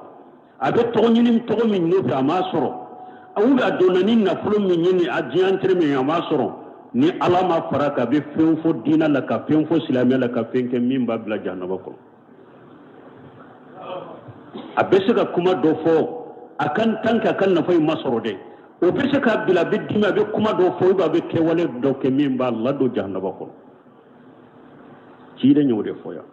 A bɛ tɔgɔ ɲini tɔgɔ min nɔfɛ, a m'a sɔrɔ. Ou bien a donna ni nafolo min ye, ni a diɲɛ intérêt min ye, a m'a sɔrɔ. Ni Ala ma fara kan, a bɛ fɛn fɔ diinɛ la, ka fɛn fɔ silamɛya la, ka fɛn kɛ min b'a bila jahanaba kɔnɔ. A bɛ se ka kuma dɔ fɔ a kan tant que a ka nafa in ma sɔrɔ dɛ, o bɛ se k'a bila a bɛ dimi, a bɛ kuma dɔ fɔ ou bien a bɛ kɛwale dɔ kɛ min b'a ladon jahanaba kɔnɔ. Ciden y'o de fɔ yan.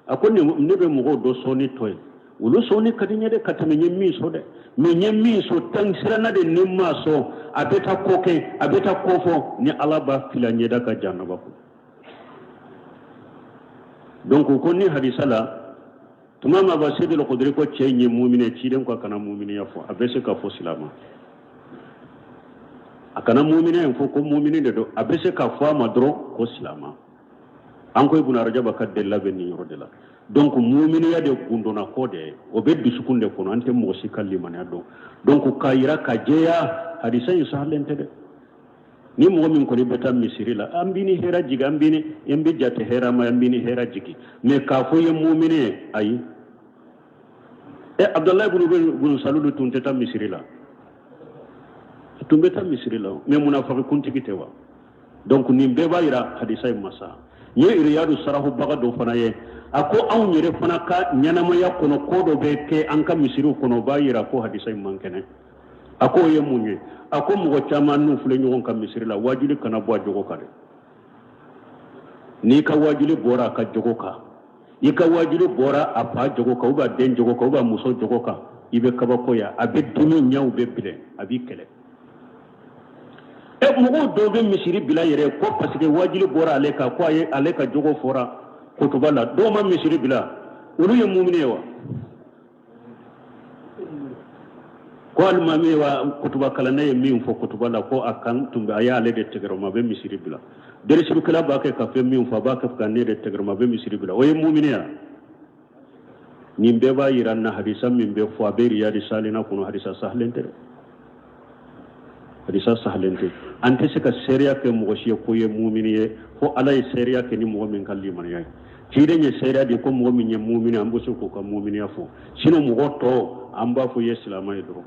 A ko ne bɛ mɔgɔw dɔ sɔnni to yen, olu sɔnni ka di n ye dɛ ka tɛmɛ n ye min sɔn dɛ. Mais n ye min sɔn tan siranna de, ni n m'a sɔn, a bɛ taa ko kɛ, a bɛ taa ko fɔ, ni Ala b'a fili a ɲɛda kan jahanaba kɔnɔ. Donc ko ni hadisa la, tuma min Aba Seyid al-Khudri ko cɛ in ye mumini, ciden ko a kana muminiya fɔ, a bɛ se ka fɔ silama, a kana muminiya in fɔ ko mumini de don, a bɛ se ka fɔ a ma dɔrɔn ko silama. An ko Ibn Rajaba ka delila bɛ nin yɔrɔ de la. Donc muminiya de gundonna ko de ye, o bɛ dusukun de kɔnɔ, an tɛ mɔgɔ si ka limaniya dɔn. Donc k'a yira ka jɛya, hadisa in sahalen tɛ dɛ. Ni mɔgɔ min kɔni bɛ taa misiri la, an b'i ni hɛrɛ jigi, an b'i ni an bɛ jate hɛrɛ ma, an b'i ni hɛrɛ jigi, mais k'a fɔ i ye mumini ye, ayi. Ɛ, Abudulayi ibn Ubay ibn Salulu tun tɛ taa misiri la, a tun bɛ taa misiri la, mais munafaki kuntigi tɛ wa? Donc nin bɛɛ b'a yira hadisa in ma sa. N ye Iriyadu sarahubaga dɔ fana ye, a ko anw yɛrɛ fana ka ɲɛnamaya kɔnɔ, ko dɔ bɛ kɛ an ka misiriw kɔnɔ, o b'a yira ko hadisa in man kɛnɛ. A ko o ye mun ye? A ko mɔgɔ caman n'u filɛ ɲɔgɔn kan misiri la, wajuli kana bɔ a jogo kan dɛ. N'i ka wajuli bɔra a ka jogo kan, i ka wajuli bɔra a fa jogo kan, ou bien a den jogo kan, ou bien a muso jogo kan, i bɛ kabakoya, a bɛ dimi, ɲɛw bɛ bilen, a b'i kɛlɛ. Ɛ, mɔgɔw dɔw bɛ misiri bila yɛrɛ ko parce que wajuli bɔra ale kan, ko a ye ale ka jogo fɔra kutuba la. Dɔw ma misiri bila, olu ye mumini ye wa? Ko alimami wa kutuba kalanna ye min fɔ kutuba la, ko a kan tun bɛ a y'ale de tɛgɛrɛ ma, a bɛ misiri bila. Derisirukɛla b'a kɛ ka fɛn min fɔ, a b'a kɛ ka ne de tɛgɛrɛ ma, a bɛ misiri bila. O ye mumini ya? Nin bɛɛ b'a yira na hadisa min bɛ fɔ, a bɛ Riyadi Salina kɔnɔ, hadisa sahalen tɛ dɛ, hadisa sahalen tɛ. An tɛ se ka seereya kɛ mɔgɔ si ye ko ye mumini ye fo Ala ye seereya kɛ ni mɔgɔ min ka limaniya ye. Ciden ye seereya di ko mɔgɔ min ye mumini, an bɛ se k'o ka muminiya fɔ. Sinon mɔgɔ tɔ, an b'a fɔ i ye silamɛ ye dɔrɔn.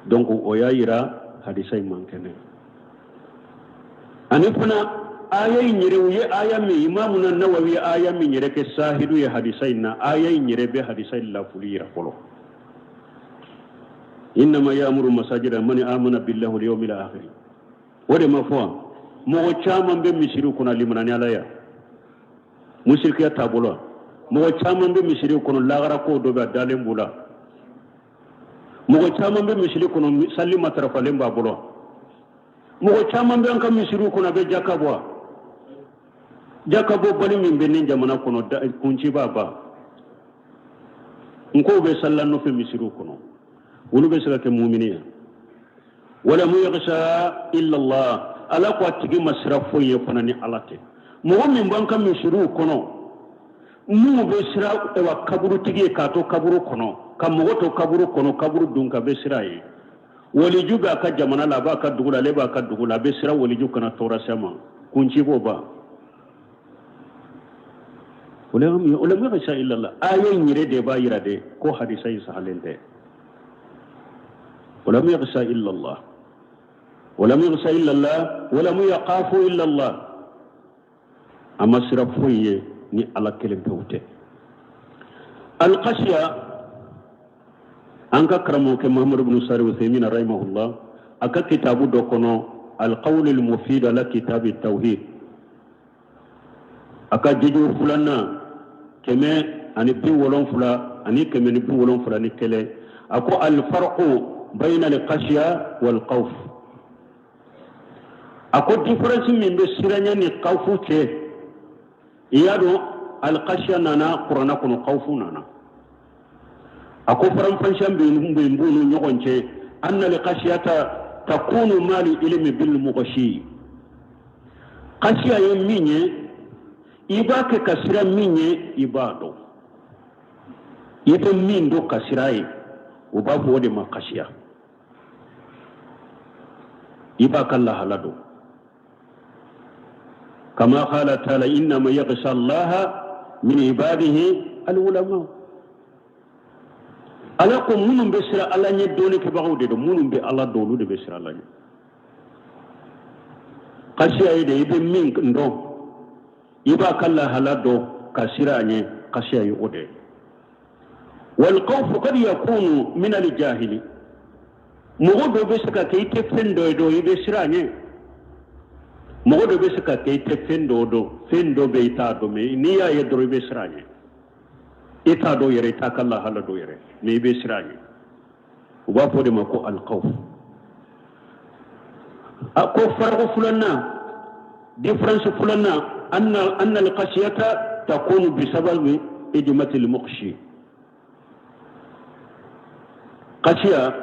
Donc o y'a yira hadisa in man kɛnɛ. Ani fana aya in yɛrɛ, u ye aya min, Imamuna Nawawi ye aya min yɛrɛ kɛ sahidu ye hadisa in na, aya in yɛrɛ bɛ hadisa in lafuli yira fɔlɔ. Innama ya'muru masajida man amana billahi wal yawmil akhir. O de ma fɔ wa? Mɔgɔ caman bɛ misiriw kɔnɔ limana ni Ala ya, musirikiya taabolo. Mɔgɔ caman bɛ misiriw kɔnɔ, lagara ko dɔ bɛ a dalen b'u la. Mɔgɔ caman bɛ misiri kɔnɔ, sali matarafalen b'a bolo. Mɔgɔ caman bɛ an ka misiriw kɔnɔ, a bɛ jaka bɔ. Jaka bɔ bali min bɛ nin jamana kɔnɔ, kunci b'a ban. N kow bɛ salila nɔfɛ misiriw kɔnɔ, olu bɛ se ka kɛ mumini ye. Walamu yakhsha illa Allah, Ala ko a tigi ma siran foyi ye fana ni Ala tɛ. Mɔgɔ min b'an ka misiriw kɔnɔ, n'u bɛ siran wa kaburutigi ye k'a to kaburu kɔnɔ, ka mɔgɔ to kaburu kɔnɔ, kaburu dun ka bɛ siran ye. Waliju bɛ a ka jamana la, a b'a ka dugu la, ale b'a ka dugu la, a bɛ siran waliju kana tɔɔrɔ se a ma, kunci b'o ban. Walamu yakhsha illa Allah, aya in yɛrɛ de b'a yira de ko hadisa in sahalen tɛ. Walamu yakhsha illa Allah, walamu yakhsha illa Allah, walamu yakhafu illa Allah. A ma siran foyi ye ni Ala kelen pewu tɛ. Alkhashiya, an ka karamɔgɔkɛ Muhammadu bin Sari Uthaymin rahimahullah, a ka kitabu dɔ kɔnɔ, Alqawlu almufid ala kitabi tawhid, a ka juzu filanan, 170 ani 171, a ko alfarqu bayna alkhashiya walkhawf. A ko différence min bɛ siranya ni kawfu cɛ, i y'a dɔn alikasiya nana kuranna kɔnɔ, kawfu nana. A ko faranfasiya min b'u ni ɲɔgɔn cɛ, anna alikasiyata takunu ma'al ilimi bil mugasi. Kasiya ye min ye, i b'a kɛ ka siran min ye, i b'a dɔn. I bɛ min dɔn ka siran ye, u b'a fɔ o de ma kasiya. I b'a ka lahala dɔn. Kama qala taala innama yakhsha allaha min ibadihi alulama. Ala ko minnu bɛ siran Ala ɲɛ, dɔnnikɛbagaw de don. Minnu bɛ Ala dɔn, olu de bɛ siran Ala ɲɛ. Kasiya ye de i bɛ min dɔn, i b'a ka lahala dɔn ka siran a ɲɛ, kasiya ye o de ye. Walkhawfu kad yakunu min aljahili. Mɔgɔ dɔ bɛ se ka kɛ i tɛ fɛn dɔ ye dɔn, i bɛ siran a ɲɛ. Mɔgɔ dɔ bɛ se ka kɛ i tɛ fɛn dɔ dɔn, fɛn dɔ bɛ i t'a dɔn, mais n'i y'a ye dɔrɔn i bɛ siran a ɲɛ. I t'a dɔn yɛrɛ, i t'a ka lahala dɔn yɛrɛ, mais i bɛ siran a ɲɛ. U b'a fɔ o de ma ko alkhawf. A ko farako filanan, différence filanan, anna alkhasiyata takunu bisababi idimati almukhshi. Kasiya,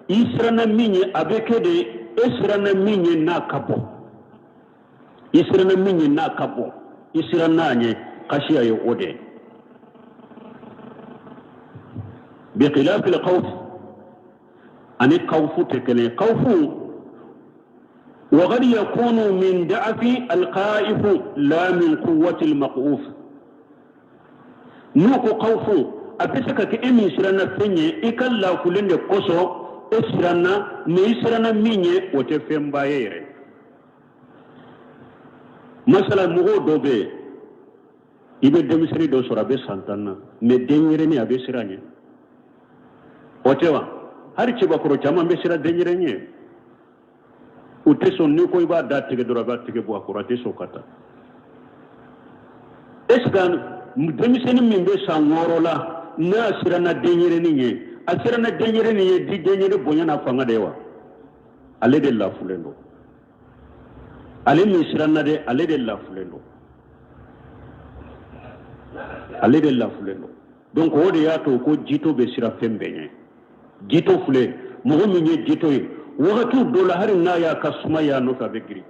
i siranna min ye, a bɛ kɛ de e siranna min ye n'a ka bon. I siranna min ye n'a ka bon, i siranna a ɲɛ, kasiya ye o de ye. Bikhilafi alkhawf, ani kawfu tɛ kelen ye. Kawfu wa qad yakunu min da'afi alkhaifu la min quwwati almaquf. N'u ko kawfu, a bɛ se ka kɛ e min siranna fɛn ye, i ka lafulen de kosɔn e siranna, mais i siranna min ye, o tɛ fɛnba ye yɛrɛ. Masala, mɔgɔw dɔ bɛ yen, i bɛ denmisɛnnin dɔ sɔrɔ, a bɛ san 10 na, mais denyɛrɛnin a bɛ siran ɲɛ, o tɛ wa? Hali cɛbakɔrɔ caman bɛ siran denyɛrɛnin ɲɛ, u tɛ sɔn. N'i ko i b'a da tigɛ dɔrɔn, a b'a tigɛ bɔ a kɔrɔ, a tɛ sɔn ka taa. Est ce que denmisɛnnin min bɛ san 6 la, n'a siranna denyɛrɛnin ɲɛ, a siranna denyɛrɛnin ye di denyɛrɛnin bonya n'a fanga de ye wa? Ale de lafulen don. Ale min siranna dɛ, ale de lafulen don, ale de lafulen don. Donc o de y'a to ko jito bɛ siran fɛn bɛɛ ɲɛ. Jito filɛ, mɔgɔ min ye jito ye, wagati dɔ la, hali n'a y'a ka suma y'a nɔfɛ, a bɛ girin.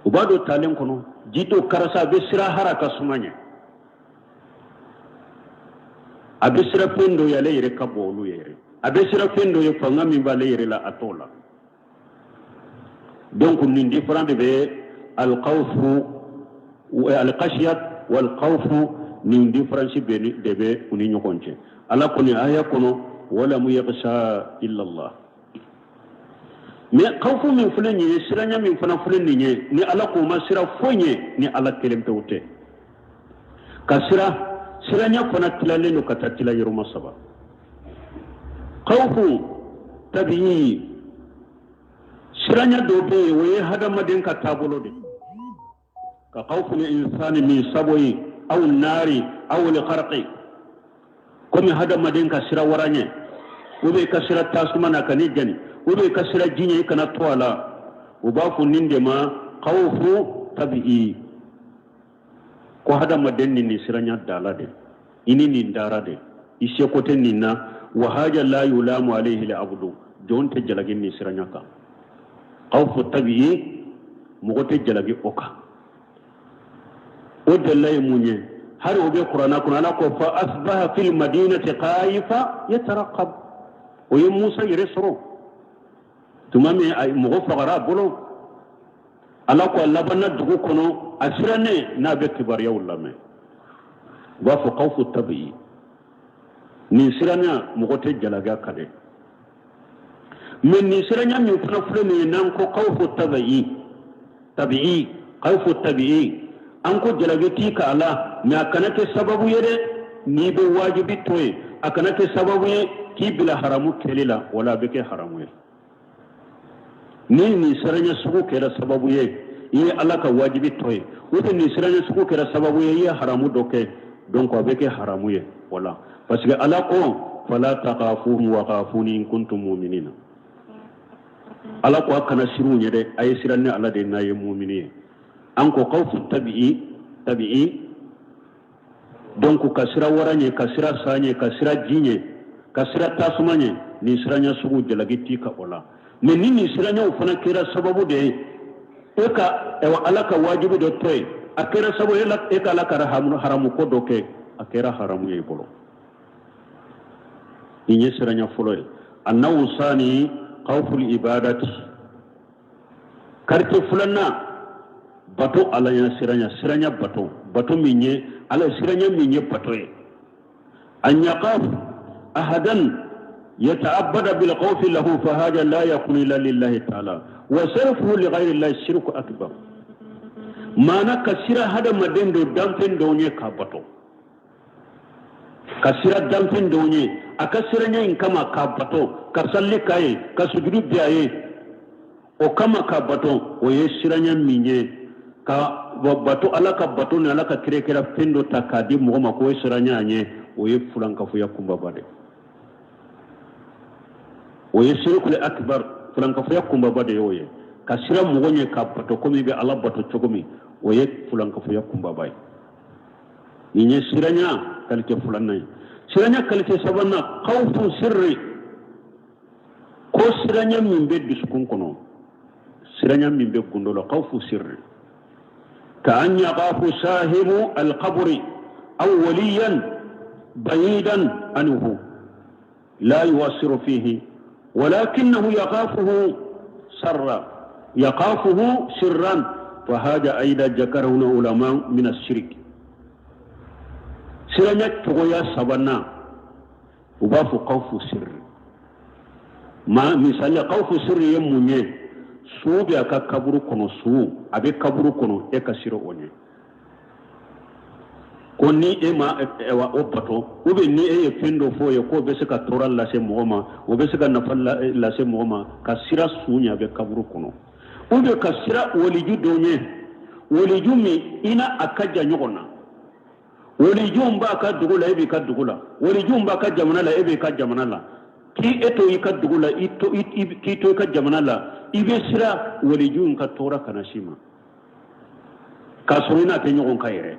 U b'a dɔn talen kɔnɔ, jito karisa a bɛ siran hali a ka suma ɲɛ, a bɛ siran fɛn dɔ ye, ale yɛrɛ ka bon olu ye yɛrɛ. A bɛ siran fɛn dɔ ye, fanga min b'ale yɛrɛ la, a t'o la. Donc nin différence de bɛ alkhawfu, alkhashiyat walkhawfu, nin différence de bɛ u ni ɲɔgɔn cɛ. Ala kɔni aya kɔnɔ walam yakhsha illa Allah. Mais khawfu min filɛ nin ye, siranya min fana filɛ nin ye, ni Ala k'o ma siran foyi ɲɛ ni Ala kelen pewu tɛ. Ka siran, siranya fana tilalen don ka taa tila yɔrɔma saba. Khawfu tabi'i, siranya dɔ bɛ yen, o ye hadamaden ka taabolo de, ka khawful insani min saboyi aw nari aw lgharqi. Komi hadamaden ka siran wara ɲɛ, ou bien ka siran tasuma na kan'i jani, ou bien ka siran ji ɲɛ i kana to a la, u b'a fɔ nin de ma khawfu tabi'i. Ko hadamaden ni nin siranya dala de, i ni nin dara de, i seko tɛ nin na. Wa haja la yulamu alayhi al abdu, jɔn tɛ jalaki nin siranya kan. Khawfu tabi'i, mɔgɔ tɛ jalaki o kan. O delila ye mun ye? Hali o bɛ kuranna kɔnɔ, Ala ko fa asbaha fil madinati khaifa yataraqab. O ye Musa yɛrɛ sɔrɔ tuma min mɔgɔ fagara a bolo. Ala ko a labanna dugu kɔnɔ, a sirannen n'a bɛ kibaruyaw lamɛn. U b'a fɔ khawfu tabi'i, nin siranya mɔgɔ tɛ jalaki a kan dɛ. Mais nin siranya min fana filɛ nin ye, n'an ko khawfu tabi'i, tabi'i, khawfu tabi'i, an ko jalaki t'i kan a la, mais a kana kɛ sababu ye dɛ n'i bɛ wajibi to yen, a kana kɛ sababu ye k'i bila haramu kɛli la, wala a bɛ kɛ haramu ye. Ni nin siranya sugu kɛra sababu ye i ye Ala ka wajibi to yen, ou bien nin siranya sugu kɛra sababu ye i ye haramu dɔ kɛ, donc a bɛ kɛ haramu ye. Wala parce que Ala ko fala takhafuhum wa khafuni in kuntum mu'minina. Ala ko a kana siran u ɲɛ dɛ, a ye siran ne Ala de n'a ye mumini ye. An ko kawfu tabi'i tabi'i, donc ka siran wara ɲɛ, ka siran sa ɲɛ, ka siran ji ɲɛ, ka siran tasuma ɲɛ, nin siranya sugu jalaki t'i kan o la. Mais ni nin siranyaw fana kɛra sababu de ye e ka ɛwa Ala ka wajibi dɔ to yen, a kɛra sababu ye e ka Ala ka haramu ko dɔ kɛ, a kɛra haramu ye i bolo. Nin ye siranya fɔlɔ ye. Annawu sani kawful ibadati, qualité filanan bato Ala ɲɛ siranya, siranya bato, bato min ye Ala siranya min ye bato ye. An yakaf ahadan yata'abbada bil khawfi lahu fa hada la yakunu illa lillahi ta'ala wa sarfuhu li ghayri llahi shirku akbar. Maana ka siran hadamaden dɔ danfɛn dɔw ɲɛ k'a bato, ka siran danfɛn dɔw ɲɛ a ka siranya in kama k'a bato, ka salli k'a ye, ka sujudu bin a ye o kama k'a bato, o ye siranya min ye ka bato Ala ka bato ni Ala ka kira kɛra fɛn dɔ ta k'a di mɔgɔ ma k'o ye siranya a ɲɛ, o ye fulankafoya kunbaba de, o ye sirikul akbar, fulankafoya kunbaba de y'o ye. Ka siran mɔgɔ ɲɛ k'a bato komi i bɛ Ala bato cogo min, o ye fulankafoya kunbaba ye. Nin ye siranya qualité filanan ye. Siranya qualité sabanan kawfu sirri, ko siranya min bɛ dusukun kɔnɔ, siranya min bɛ gundo la, kawfu sirri ka an yakafu sahibu alkaburi aw waliyan bayidan anhu la yuwasiru fihi walakinahu yakafuhu sarra yakafuhu sirran fahada aida jakarahuna ulama min ashirik. Siranya cogoya sabanan u b'a fɔ kawfu sirri. Ma misali kawfu sirri ye mun ye? Su bɛ a ka kaburu kɔnɔ, su a bɛ kaburu kɔnɔ, e ka siran o ɲɛ ko ni e ma wa o bato, ou bien ni e ye fɛn dɔ fɔ o ye k'o bɛ se ka tɔɔrɔ lase mɔgɔ ma, o bɛ se ka nafa lase mɔgɔ ma, ka siran su ɲɛ a bɛ kaburu kɔnɔ, ou bien ka siran waliju dɔ ɲɛ, waliju min i n'a a ka jan ɲɔgɔn na, waliju b'a ka dugu la, e b'i ka dugu la, waliju b'a ka jamana la, e b'i ka jamana la, k'i e to i ka dugu la, i to k'i to i ka jamana la, i bɛ siran waliju in ka tɔɔrɔ kana s'i ma k'a sɔrɔ i n'a tɛ ɲɔgɔn kan yɛrɛ,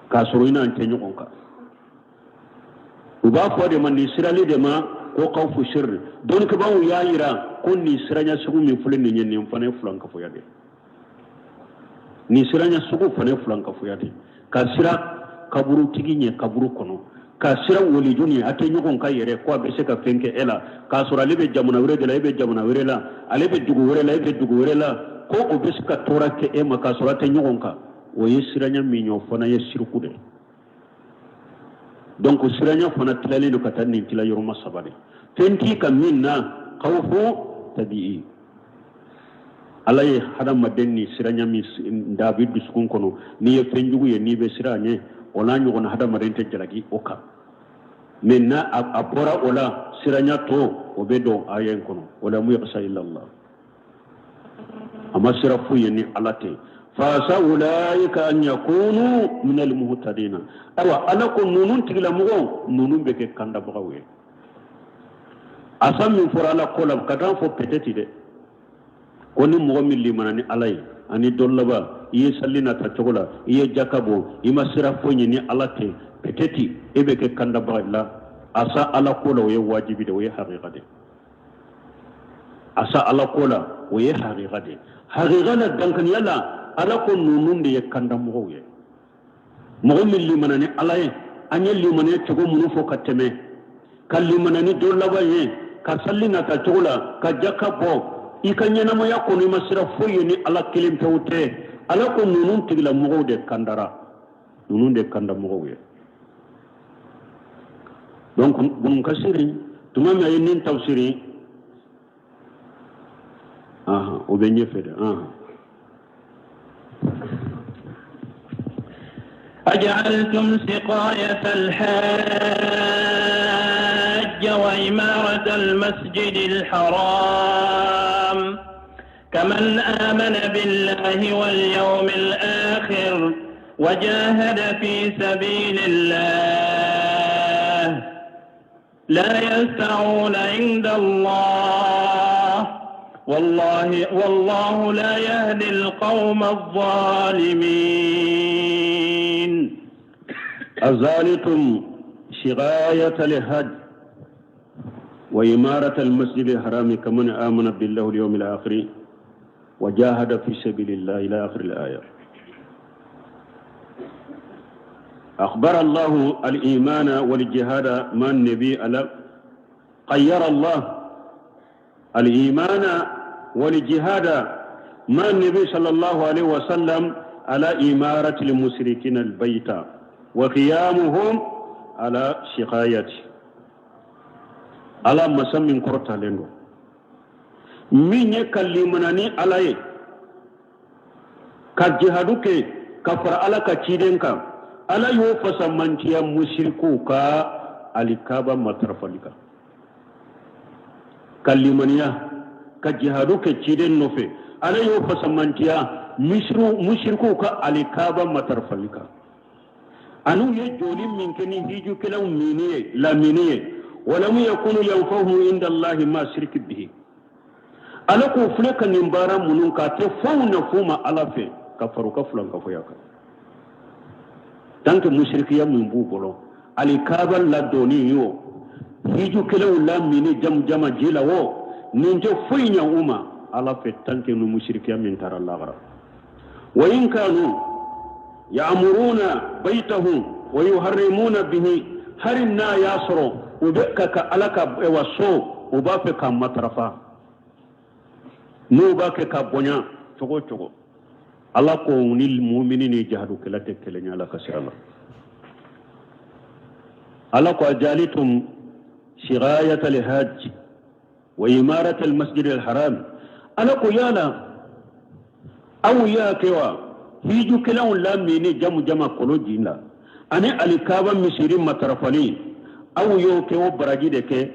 k'a sɔrɔ i n'a tɛ ɲɔgɔn kan. U b'a fɔ de ma nin sirali de ma ko kawfu sirri. Dɔnnikɛbaaw y'a yira ko nin siranya sugu min filɛ nin ye, nin fana ye fulankafoya de ye. Nin siranya sugu fana ye fulankafoya de ye. Ka siran kaburutigi ɲɛ kaburu kɔnɔ, ka siran waliju ɲɛ a tɛ ɲɔgɔn kan yɛrɛ ko a bɛ se ka fɛn kɛ e la k'a sɔrɔ ale bɛ jamana wɛrɛ de la, e bɛ jamana wɛrɛ la, ale bɛ dugu wɛrɛ la, e bɛ dugu wɛrɛ la, ko o bɛ se ka tɔɔrɔ kɛ e ma k'a sɔrɔ a tɛ ɲɔgɔn kan, o ye siranya min ye, o fana ye siriku de ye. Donc siranya fana tilalen don ka taa nin tila yɔrɔma saba de. Fɛn t'i kan min na kawfu tabi'i, Ala ye hadamaden ni siranya min da a bɛ dusukun kɔnɔ, n'i ye fɛn jugu ye n'i bɛ siran a ɲɛ, o n'a ɲɔgɔnna hadamaden tɛ jalaki o kan. Mais n'a a bɔra o la, siranya tɔ o bɛ don aya in kɔnɔ, walamu yakhsha illa Allah, a ma siran foyi ye ni Ala tɛ. Fasa ulaika an yakunu minal muhtadina, ayiwa Ala ko ninnu tigilamɔgɔw ninnu bɛ kɛ kandabagaw ye. Asa min fɔra Ala ko la ka taa fɔ peut-être dɛ, ko ni mɔgɔ min limana ni Ala ye ani don laban, i ye sali nata cogo la, i ye jaka bɔ, i ma siran foyi ɲɛ ni Ala tɛ, peut-être e bɛ kɛ kandabaga la. Asa Ala ko la o ye wajibi de, o ye hakika de. Asa Ala ko la o ye hakika de. Hakika la, dankaniya la, Ala ko ninnu de ye kandamɔgɔw ye. Mɔgɔ min limana ni Ala ye, an ye limaniya cogo minnu fɔ ka tɛmɛ, ka limana ni don laban ye, ka sali nata cogo la, ka jaka bɔ i ka ɲɛnamaya kɔnɔ, i ma siran foyi ye ni Ala kelen pewu tɛ, Ala ko ninnu tigilamɔgɔw de kandara, ninnu de kanda mɔgɔw ye. Donc Bunu Kasiri tuma min a ye nin tafsiri, o bɛ ɲɛfɛ dɛ. أجعلتم سقاية الحاج وعمارة المسجد الحرام كمن آمن بالله واليوم الآخر وجاهد في سبيل الله. لا يستوون عند الله والله والله لا يهدي القوم الظالمين. أزالتم شغاية الحج وإمارة المسجد الحرام كمن آمن بالله اليوم الآخر وجاهد في سبيل الله إلى آخر الآية. أخبر الله الإيمان والجهاد مع النبي على خير الله الإيمان والجهاد مع النبي صلى الله عليه وسلم على إمارة المشركين البيت وقيامهم على سقايته. Ala masa min kɔrɔtalen don, min ye ka limana ni Ala ye, ka jihadu kɛ ka fara Ala ka ciden kan, Ala y'o fasamantiya musirikuw ka alikaba matarafali kan. Ka limaniya ka jihadu kɛ ciden nɔfɛ, Ala y'o fasamantiya musirikuw ka alikaba matarafali kan. An'u ye jɔli min kɛ ni hijukɛlaw minni ye lamini ye, walamu yakunu yanfahum inda Allahi ma siriki bihi. Ala k'u filɛ ka nin baara minnu k'a tɛ foyi nafa u ma Ala fɛ ka fara u ka filankafoya kan. Tant que musirikiya min b'u bolo, alikaba ladonni ye o, hijukɛlaw lamini jamujama ji la o, nin tɛ foyi ɲɛ u ma Ala fɛ tant que ni musirikiya min taara lahara. Wa in kanu ya'muruna baytahum wa yuharrimuna bihi, hari n'a y'a sɔrɔ u bɛ ka Ala ka wa so, u b'a fɛ k'a matarafa, n'u b'a kɛ ka bonya cogo o cogo, Ala ko ni mumini ni jahadukɛla tɛ kelen ye Ala ka sira la. Ala ko ajalitum sigayata alhajj wa imarat almasjid alharam. Ala ko yala aw y'a kɛ wa hijukɛlaw lamini jamu jama kolo ji la ani alikaba misiri matarafali, aw y'o kɛ o baraji de kɛ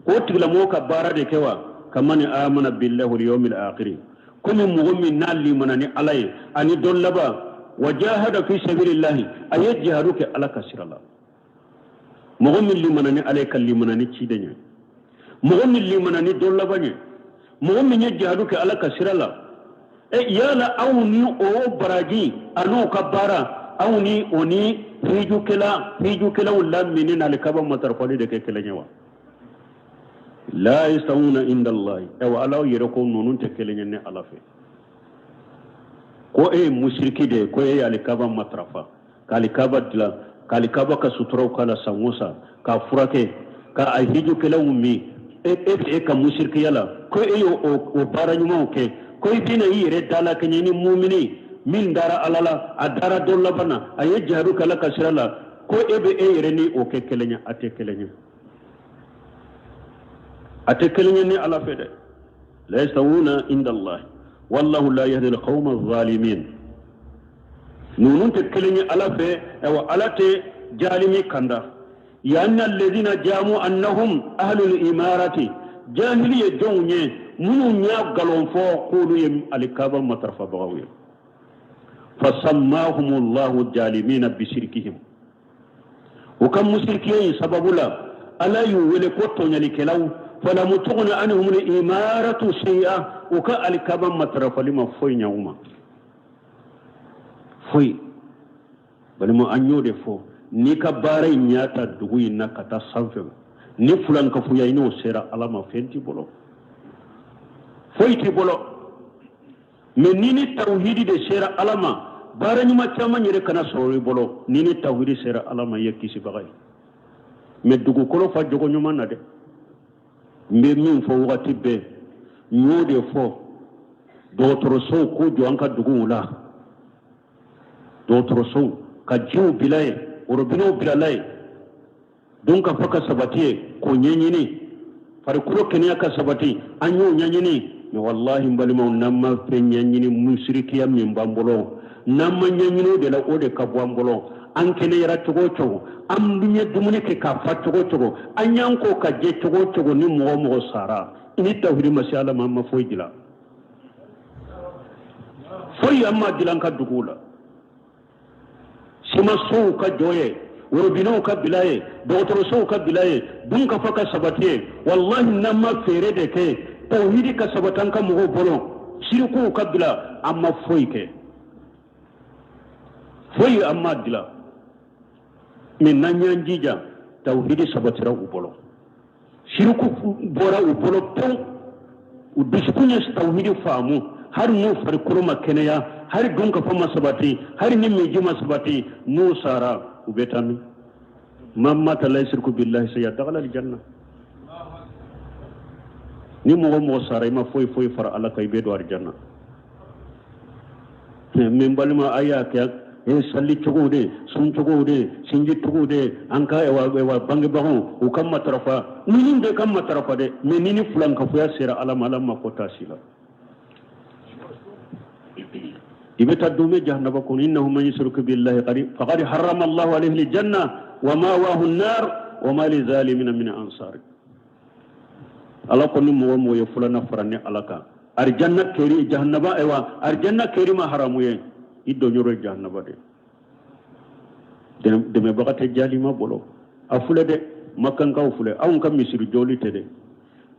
k'o tigilamɔgɔ ka baara de kɛ wa? Kamani amana billahi wal yawmil akhir, komi mɔgɔ min n'a limana ni Ala ye ani don laban, wa jahada fi sabilillahi, a ye jihadu kɛ Ala ka sira la. Mɔgɔ min limana ni Ala ye ka limana ni ciden ye, mɔgɔ min limana ni don laban ye, mɔgɔ min ye jihadu kɛ Ala ka sira la, e yala aw ni o baraji an'o ka baara, aw ni o ni hijukɛlaw lamini n'alikaba matarafali de kɛ kelen ye wa? La yastawuna inda Allahi. Ayiwa, Ala yɛrɛ ko ninnu tɛ kelen ye ne Ala fɛ. Ko e ye musiriki de ye, ko e ye alikaba matarafa, k'alikaba dilan, k'alikaba ka suturaw k'a la san o san, k'a furakɛ, ka a hijukɛlaw min, e e ka musirikiya la, ko e y'o o baara ɲumanw kɛ, ko i bɛna i yɛrɛ dalakɛɲɛ ni mumini min dara Ala la, a dara don laban na, a ye jihadu kɛ Ala ka sira la, ko e bɛ e yɛrɛ ni o kɛ kelen ye? A tɛ kelen ye, a tɛ kelen ye ni Ala fɛ dɛ. La yastawuna inda Allah wallahu la yahdi alqawma adh-dhalimin. Ninnu tɛ kelen ye Ala fɛ, ayiwa Ala tɛ jalimi kanda. Yanni alladhina jamu annahum ahlul imarati, jahili ye jɔnw ye minnu y'a nkalon fɔ k'olu ye alikaba matarafabagaw ye. Fasammahumullahu jalimina bisirikihim, u ka musirikiya in sababu la Ala y'u wele ko tɔɲɔlikɛlaw. Falamu tuguni anhumul imaratu shay'a, u ka alikaba matarafali ma foyi ɲɛ u ma, foyi. Balima, an y'o de fɔ, n'i ka baara in y'a ta dugu in na ka taa sanfɛ ni fulankafoya i n'o sera Ala ma, fɛn t'i bolo, foyi t'i bolo. Mɛ ni ni tawhidi de sera Ala ma, baara ɲuman caman yɛrɛ kana sɔrɔ i bolo, ni ni tawhidi sera Ala ma, i ye kisibaga ye. Mɛ dugukolo fa jogo ɲuman na dɛ. N bɛ min fɔ wagati bɛɛ, n y'o de fɔ, dɔgɔtɔrɔsow k'u jɔ an ka duguw la, dɔgɔtɔrɔsow ka jiw bila yen, orobinɛw bilala yen, don ka fɔ ka sabati ye k'o ɲɛɲini, farikolo kɛnɛya ka sabati, an y'o ɲɛɲini. Mɛ walahi n balimaw, n'an ma fɛn ɲɛɲini, musirikiya min b'an bolo, n'an ma ɲɛɲini o de la, o de ka bɔ an bolo. An kɛnɛyara cogo o cogo, an ye dumuni kɛ k'a fa cogo o cogo, an y'an ko ka jɛ cogo o cogo, ni mɔgɔ o mɔgɔ sara i ni tawhidi ma se Ala ma, an ma foyi dilan, foyi an ma dilan ka duguw la. Simansow ka jɔ ye, Worobinɛw ka bila yen, dɔgɔtɔrɔsow ka bila yen, dunkafa ka sabati yen. Walahi, n'an ma feere de kɛ tawhidi ka sabati an ka mɔgɔw bolo, sirikuw ka bila, an ma foyi kɛ, foyi an ma dilan. Mais n'an y'an jija, tawhidi sabatira u bolo, siriku bɔra u bolo pewu, u dusukun ye tawhidi faamu, hali n'u farikolo ma kɛnɛya, hali dunkafa ma sabati, hali ni minji ma sabati, n'u sara, u bɛ taa min? Man mata la yusriku billahi shay'a dakhala aljanna. Ni mɔgɔ mɔgɔ sara, i ma foyi foyi fara Ala kan, i bɛ don alijanna. Min balima, a y'a kɛ e sali cogo de, sun cogo de, sinji cogo de, an ka wa bangebagaw u ka matarafa, ninnu bɛɛ ka matarafa dɛ. Mais ni ni filankafoya sera Ala ma, Ala ma ko taa si la, i bɛ taa dumɛ jahanaba kɔnɔ. Innahu man yushrik billahi faqad harrama Allahu alayhi aljanna wa ma'wahu an-nar wa ma lizalimina min ansar. Ala ko ni mɔgɔ mɔgɔ ye filanan fara ne Ala kan, arijanna kɛri jahanaba, ayiwa, arijanna kɛri ma haramu ye, i donyɔrɔ ye jahanaba de. Dɛmɛbaga tɛ jalima bolo. A filɛ dɛ, makankaw filɛ, anw ka misiri jɔli tɛ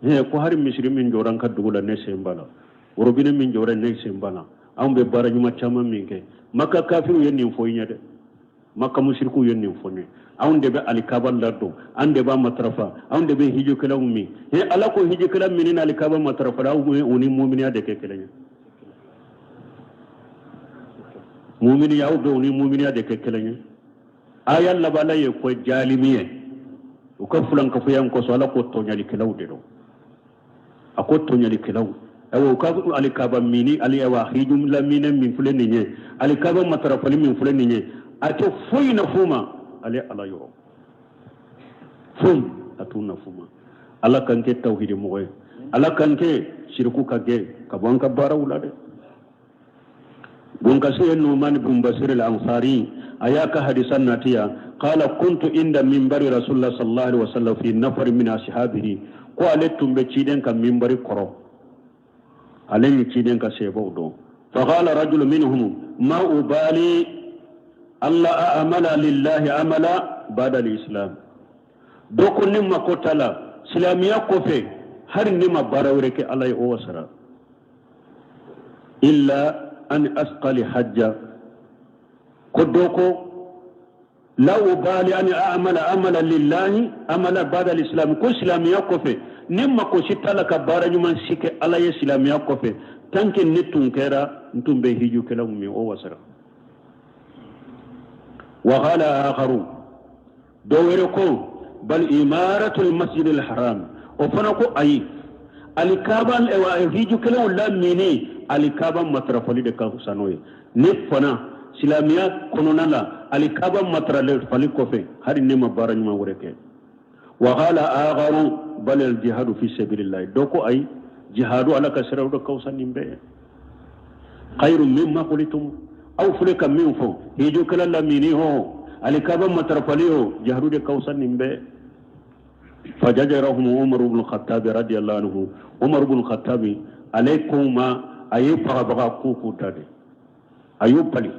dɛ. Ko hari misiri min jɔra an ka dugu la, ne sen b'a la. Worobinɛ min jɔra, ne sen b'a la. Anw bɛ baara ɲuman caman min kɛ, Maka kafiriw ye nin fɔ i ɲɛ dɛ, Maka musirikiw ye nin fɔ n ye. Anw de bɛ alikaba ladon, an de b'a matarafa, anw de bɛ hijikɛlaw min. He, Ala ko hijikɛla min ni alikaba matarafa, aw u ni muminiya de kɛ kelen ye. Muminiya, aw bɛ u ni muminiya de kɛ kelen ye. Aya laban ye ko jalimi ye, u ka fulankafoya in kosɔn, Ala ko tɔɲalikɛlaw de don. A ko tɔɲalikɛlaw, ayiwa, u ka alikaba mini ali, ayiwa, hiju lamine min filɛ nin ye, alikaba matarafali min filɛ nin ye, a tɛ foyi nafu ma ale Ala yɔrɔ, foyi a t'u nafu ma. Ala k'an kɛ tawhidi mɔgɔ ye, Ala k'an kɛ siriku ka gɛn ka bɔ an ka baaraw la dɛ. Bunkasi ye Numan bun Basir al-Ansari, a y'a ka hadisa natiya: qala kuntu inda minbari rasulullah sallallahu alaihi wasallam fi nafar min ashabihi. Ko ale tun bɛ ciden ka minbari kɔrɔ, ale ni ciden ka sahabaw dɔn. Faqala rajulu minhum ma ubali alla a'mala lillahi amala ba'da al-islam. Dɔ ko ne mako t'a la silamɛya kɔfɛ, hali ne ma baara wɛrɛ kɛ Ala ye, o wasara, illa an asqali hajja. Ko dɔ ko la ubali an a'mala amala lillahi amala ba'da al-islam. Ko silamɛya kɔfɛ, ne mako si t'a la ka baara ɲuman si kɛ Ala ye silamɛya kɔfɛ, tant que ne tun kɛra n tun bɛ hijukɛlaw min, o wasara. Wa qala akharu, dɔ wɛrɛ ko bal imaratul masjid al haram. O fana ko ayi, alikaba hijukɛlaw lamini, alikaba matarafali de ka fisa n'o ye. Ne fana silamɛya kɔnɔna la, alikaba matarafali kɔfɛ, hali ne ma baara ɲuman wɛrɛ kɛ. Wa qala akharu bal al jihadu fi sabilillah. Dɔ ko ayi, jihadu Ala ka siraw dɔ ka fisa nin bɛɛ ye. Khairu mimma qultum, aw filɛ ka min fɔ, hijukɛla lamini o, alikaba matarafali o, jihadu de ka fisa nin bɛɛ. Fajajarahum Umar ibn Khattab radiyallahu anhu. Umar ibn Khattab, ale ko ma, a ye fagabaga ko k'u da de, a y'u bali.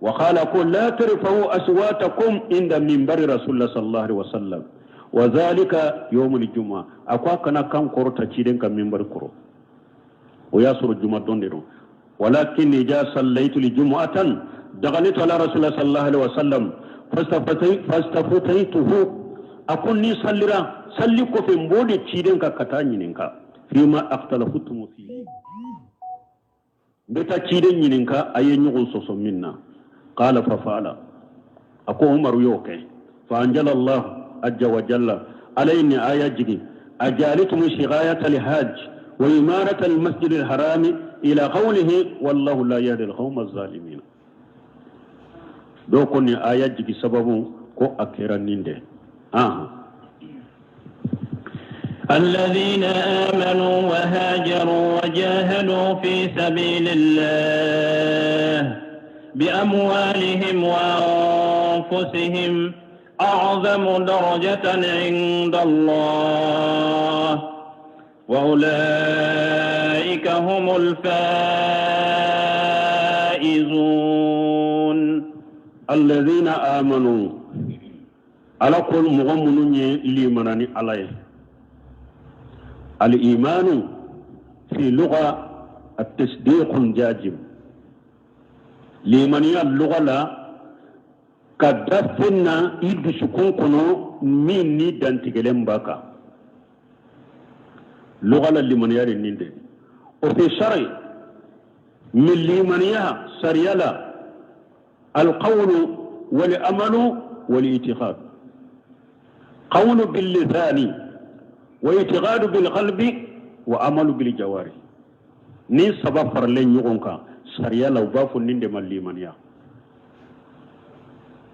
Wa qala, ko la tarfa'u aswatakum inda minbari rasulullah sallallahu alaihi wasallam wa dhalika yawmul jumu'a. A ko a kana kan kɔrɔta ciden ka minbari kɔrɔ, o y'a sɔrɔ juma don de don. Walakin ija sallaytu li jumu'atan daghalitu ala rasulullah sallallahu alaihi wasallam fastafutaytuhu. A ko ni sallira, salli kɔfɛ, n b'o de ciden ka ka taa ɲininka fima akhtalafutum fi, n bɛ taa ciden ɲininka a ye ɲɔgɔn sɔsɔ min na. Qala fa fa'ala, a ko Umaru y'o kɛ. Fa anjala Allah azza wa jalla, Ala ye nin aya jigin: ajalitum sighayata alhajj wa imarata almasjid alharam ila qawlihi wallahu la yahdi alqawma alzalimin. Dɔw ko nin aya jigi sababu ko a kɛra nin de. الذين آمنوا وهاجروا وجاهدوا في سبيل الله بأموالهم وأنفسهم أعظم درجة عند الله وأولئك هم الفائزون. الذين آمنوا. Ala ko mɔgɔ minnu ye limana ni Ala ye, al-imanu fi lugha at-tasdiq jazim, limaniya lugha la ka da fɛn na i dusukun kɔnɔ min ni dantigɛlen b'a kan. Lugha la limaniya de nin de o fi sari min limaniya sariya la alqawlu wal amalu wal itiqad, qawlu bil lisani wa itiqadu bil qalbi wa amalu bil jawari. Ni saba faralen ɲɔgɔn kan sariya la, u b'a fɔ nin de ma limaniya.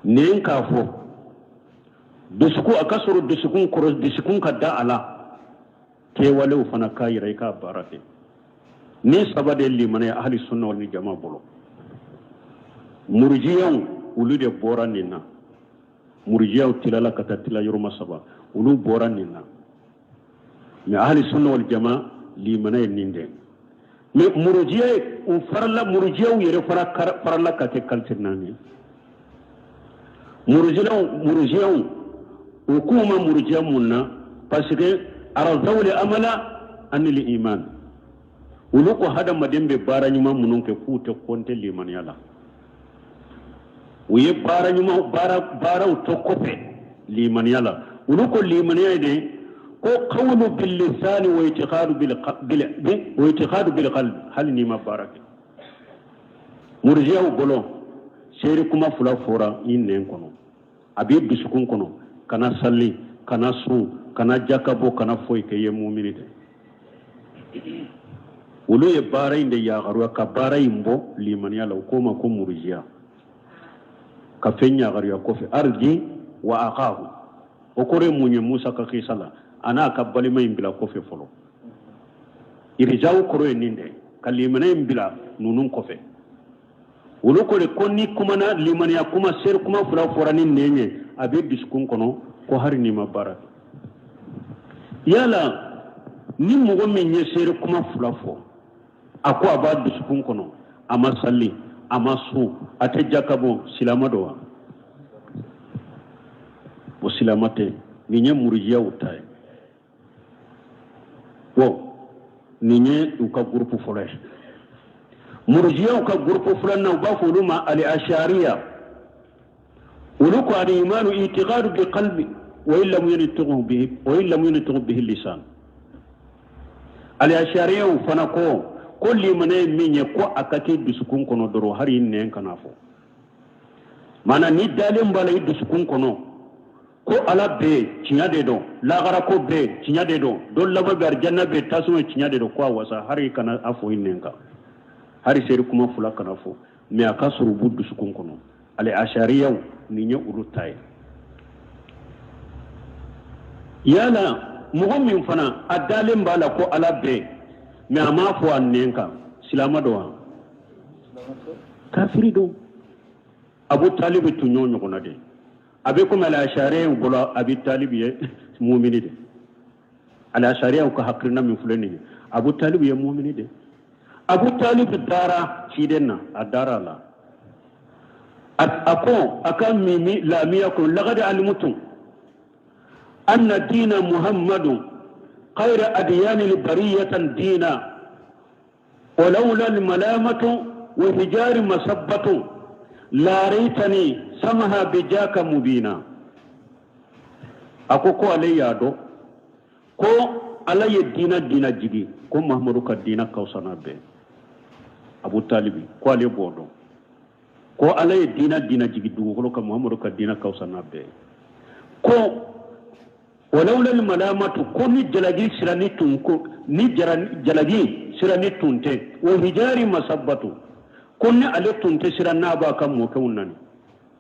Nin k'a fɔ dusukun, a ka sɔrɔ dusukun kɔrɔ, dusukun ka da a la, kɛwalew fana k'a yira i k'a baara kɛ. Ni saba de limaniya ahli sunna wal jama bolo. Murujiyaw, olu de bɔra nin na. Murujiyaw tilala ka taa tila yɔrɔma saba, olu bɔra nin na. Mais ahli sunna wal jama limana ye nin de. Mais murujiya u farala, murujiyaw yɛrɛ fara farala ka kɛ kalite naani. Murujiyaw, murujiyaw u k'u ma murujiya mun na? Parce que arzawul amala anil iman, olu ko hadamaden bɛ baara ɲuman minnu kɛ k'u tɛ kɔnte limaniya la. U ye baara ɲuman baara baaraw to kɔfɛ limaniya la. Olu ko limaniya ye de ko qawlu bil lisani wa itiqadu bil wa itiqadu bil qalbi, hali n'i ma baara kɛ. Murujiyaw bolo, seere kuma fila fɔra i nɛn kɔnɔ, a b'i dusukun kɔnɔ, kana sali, kana sun, kana jaka bɔ, kana foyi kɛ, i ye mumini de. Olu ye baara in de yagaruya ka baara in bɔ limaniya la. U k'o ma ko murujiya, ka fɛn yagaruya kɔfɛ. Arji wa akahu, o kɔrɔ ye mun ye? Musa ka kisa la, a n'a ka balima in bila kɔfɛ fɔlɔ. Irijaw kɔrɔ ye nin de, ka limaniya in bila ninnu kɔfɛ. Olu ko de ko ni kumana limaniya kuma, seere kuma fila fɔra ni nɛn ye, a bɛ dusukun kɔnɔ, ko hari n'i ma baara kɛ. Yala ni mɔgɔ min ye seere kuma fila fɔ, a ko a b'a dusukun kɔnɔ, a ma sali, a ma sun, a tɛ jaka bɔ, silama don wa? O silama tɛ. Nin ye murujiyaw ta ye. Bon, nin ye u ka gurupu fɔlɔ ye. Murujiyaw ka gurupu filanan, u b'a fɔ olu ma ali ashariya. Olu ko al imanu itiqadu bi qalbi wa in lam yantiqu bihi wa in lam yantiqu bihi lisan. Ali ashariyaw fana ko limaniya ye min ye, ko a ka kɛ dusukun kɔnɔ dɔrɔn, hali i nɛn kana fɔ. Maana ni dalen b'a la i dusukun kɔnɔ ko Ala bɛ yen, tiɲɛ de don, lagara ko bɛ yen, tiɲɛ de don, don laban bɛ, arijanna bɛ yen, tasuma ye, tiɲɛ de don, ko a wasa, hali kana a fɔ i nɛn kan, hali seere kuma fila kana fɔ, mais a ka sɔrɔ u b'u dusukun kɔnɔ. Ale ashariyaw, nin ye olu ta ye. Yala mɔgɔ min fana a dalen b'a la ko Ala bɛ yen, mais a m'a fɔ a nɛn kan, silama don wa kafiri don? Abu Talibi tun y'o ɲɔgɔnna de ye. A bɛ komi al-ashariyaw bolo, Abi Talibi ye mumini de. Al-ashariyaw ka hakilina min filɛ nin ye, Abu Talibi ye mumini de. Abu Talibi dara ciden na, a dara a la. A ko a ka mimi lamiya ko laqad alimtu anna dina muhammadu khayra adyani al-bariyatan dina walaula al-malamatu wa hijari masabbatu la raitani samaha bijaka mubina. A ko ale y'a dɔn ko Ala ye diina diina jigi, ko Mahamadu ka diina ka fisa n'a bɛɛ. Abu Talibi ko ale b'o dɔn ko Ala ye diina diina jigi dugukolo kan, Mahamadu ka diina ka fisa n'a bɛɛ. Ko walawla malamatu, ko ni jalagi siranni tun, ko ni jalagi siranni tun tɛ, wa hijari masabatu, ko ni ale tun tɛ siran n'a b'a ka mɔkɛw nani,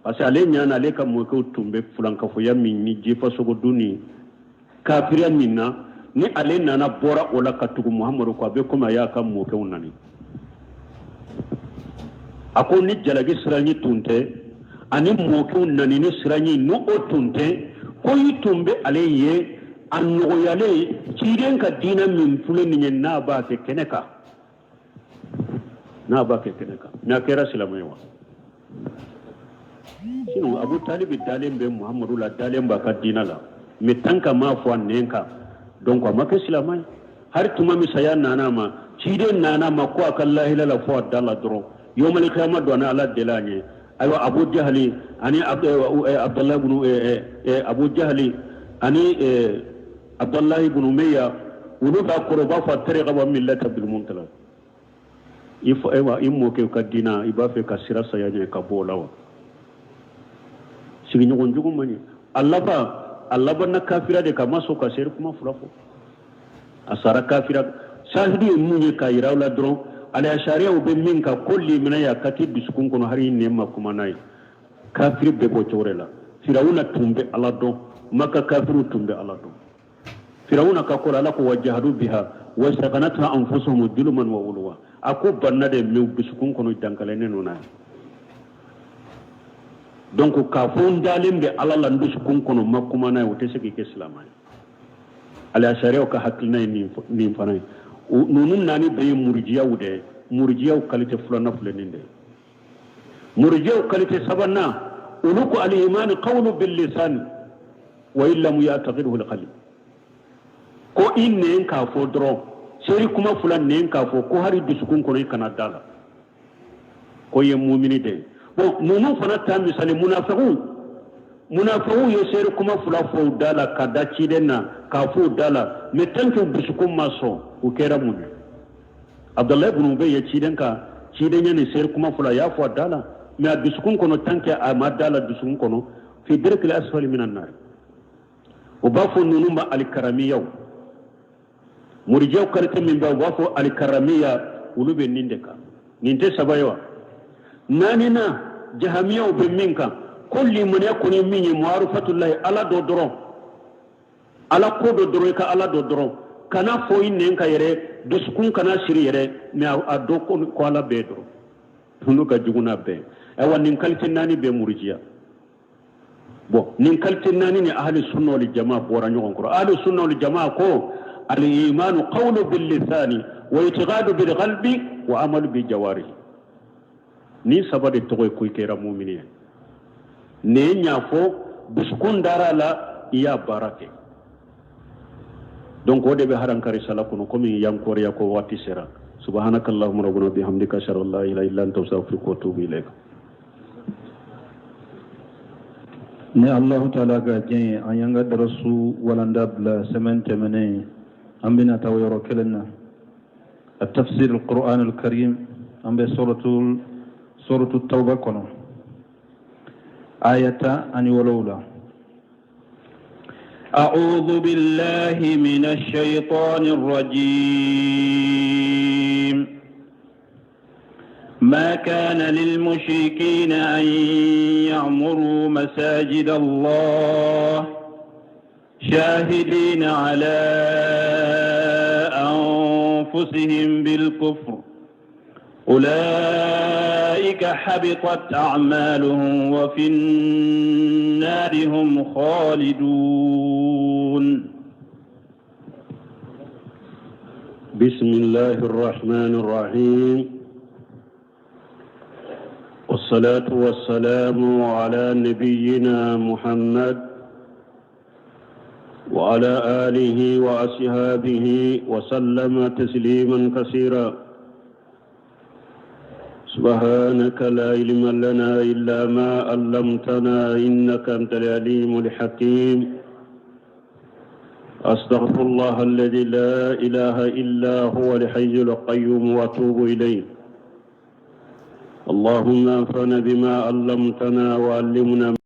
parce que ale ɲana ale ka mɔkɛw tun bɛ fulankafoya min ni jifasogo dun ni kafiriya min na, ni ale nana bɔra o la ka tugu Muhamadu kɔ, a bɛ komi a y'a ka mɔkɛw nani. A ko ni jalagi siranyi tun tɛ ani mɔkɛw nani ni siranyi, ni o tun tɛ, ko i tun bɛ ale ye a nɔgɔyalen ciden ka diinɛ min filɛ nin ye, n'a b'a kɛ kɛnɛ kan, n'a b'a kɛ kɛnɛ kan. Mais a kɛra silamɛ ye wa? Sinon Abu Talibi dalen bɛ Muhamadu la, dalen b'a ka diinɛ la, mais tant que a m'a fɔ a nɛn kan, donc a ma kɛ silamɛ ye. Hari tuma min saya nana a ma, ciden nana a ma ko a ka lahilala fɔ a da la dɔrɔn, yomali kiyama don, ani Ala deli a ɲɛ. Ayiwa, Abu Jahali ani Abdalahi bunu Abu Jahali ani Abdalahi bunu Umeya, olu b'a kɔrɔ, u b'a fɔ atargabu an millati Abdul Muttalib. I fa, ayiwa, i mɔkɛ ka diina, i b'a fɛ ka siran saya ɲɛ ka bɔ o la wa? Sigiɲɔgɔn jugu man ɲi. A laban, a labanna kafira de kan, a ma sɔn ka seere kuma fila fɔ, a sara kafira. Sahidu ye mun ye k'a yira aw la dɔrɔn, alaya sariyaw bɛ min kan ko liminaya ka t'i dusukun kɔnɔ, hali i nɛn ma kuma n'a ye, kafiri bɛɛ b'o cogo de la. Firawuna tun bɛ Ala dɔn, Maka kafiriw tun bɛ Ala dɔn. Firawuna ka ko la, Ala ko wajahadu biha wastayqanatha anfusuhum zuluman wa uluwa. A ko banna de, mais dusukun kɔnɔ dankalenen nɔ n'a ye. Donc k'a fɔ n dalen bɛ Ala la n dusukun kɔnɔ, ma kuma n'a ye, o tɛ se k'i kɛ silamɛ ye. Alaya sariyaw ka hakilina ye nin fana ye. Ninnu naani bɛɛ ye murujiyaw de ye. Murujiyaw kalite filanan filɛ nin de ye. Murujiyaw kalite sabanan, olu ko alimani qawlu bil lisani wa in lam ya'taqidhu al qalb, ko i nɛn k'a fɔ dɔrɔn, seeri kuma fila nɛn k'a fɔ, ko hali dusukun kɔnɔ i kana da la ko ye mumini de ye. Bon, ninnu fana ta misali, munafigiw. Munafigiw ye seeri kuma fila fɔ u da la ka da ciden na k'a fɔ u da la, mais tant que dusukun ma sɔn, u kɛra mun ye? Abdulayi ibn Ubay ye ciden ka cidenya ni seeri kuma fila, a y'a fɔ a da la, mais a dusukun kɔnɔ, tant que a ma da la dusukun kɔnɔ, fi darkil asfali minan nar. U b'a fɔ ninnu ma alikaramiyaw. Murijiyaw kalite min bɛ, u b'a fɔ alikaramiya, olu bɛ nin de kan. Nin tɛ saba ye wa? Naaninan, jahamiyaw bɛ min kan, ko limaniya kɔni min ye muarufatulahi, Ala dɔn dɔrɔn, Ala ko dɔn dɔrɔn, i ka Ala dɔn dɔrɔn, kana fɔ i nɛn kan yɛrɛ, dusukun kana siri yɛrɛ, mais a dɔn ko Ala bɛɛ dɔrɔn. Ninnu ka jugu n'a bɛɛ. Ayiwa, nin kalite naani bɛ murujiya. Bon, nin kalite naani ni ahli sunna wal jamaa bɔra ɲɔgɔn kɔrɔ. Ahli sunna wal jamaa ko al imanu qawlu bil lisani wa itiqadu bil qalbi wa amalu bil jawarihi. Nin saba de tɔgɔ ye ko i kɛra mumini ye. Nɛn y'a fɔ, dusukun dara a la, i y'a baara kɛ. Donc o de bɛ haran ka risala kɔnɔ, komi yan kɔrɔya ko waati sera. Subhanakallahumma rabbana bihamdika, ashhadu an la ilaha illa anta, astaghfiruka wa atubu ilayk. Ni Allahu taala ka diɲɛ ye, an y'an ka darasu walanda bila semaine tɛmɛnen, an bɛna taa o yɔrɔ kelen na. التفسير القرآن الكريم, an bɛ suratu tawba kɔnɔ, aya 17. أعوذ بالله من الشيطان الرجيم. ما كان للمشركين أن يعمروا مساجد الله شاهدين على أنفسهم بالكفر، أولئك حبطت أعمالهم وفي النار هم خالدون. بسم الله الرحمن الرحيم، والصلاة والسلام على نبينا محمد وعلى آله وأصحابه وسلم تسليما كثيرا. سبحانك لا علم لنا إلا ما علمتنا إنك أنت العليم الحكيم. أستغفر الله الذي لا إله إلا هو الحي القيوم وأتوب إليه. اللهم انفعنا بما علمتنا وعلمنا.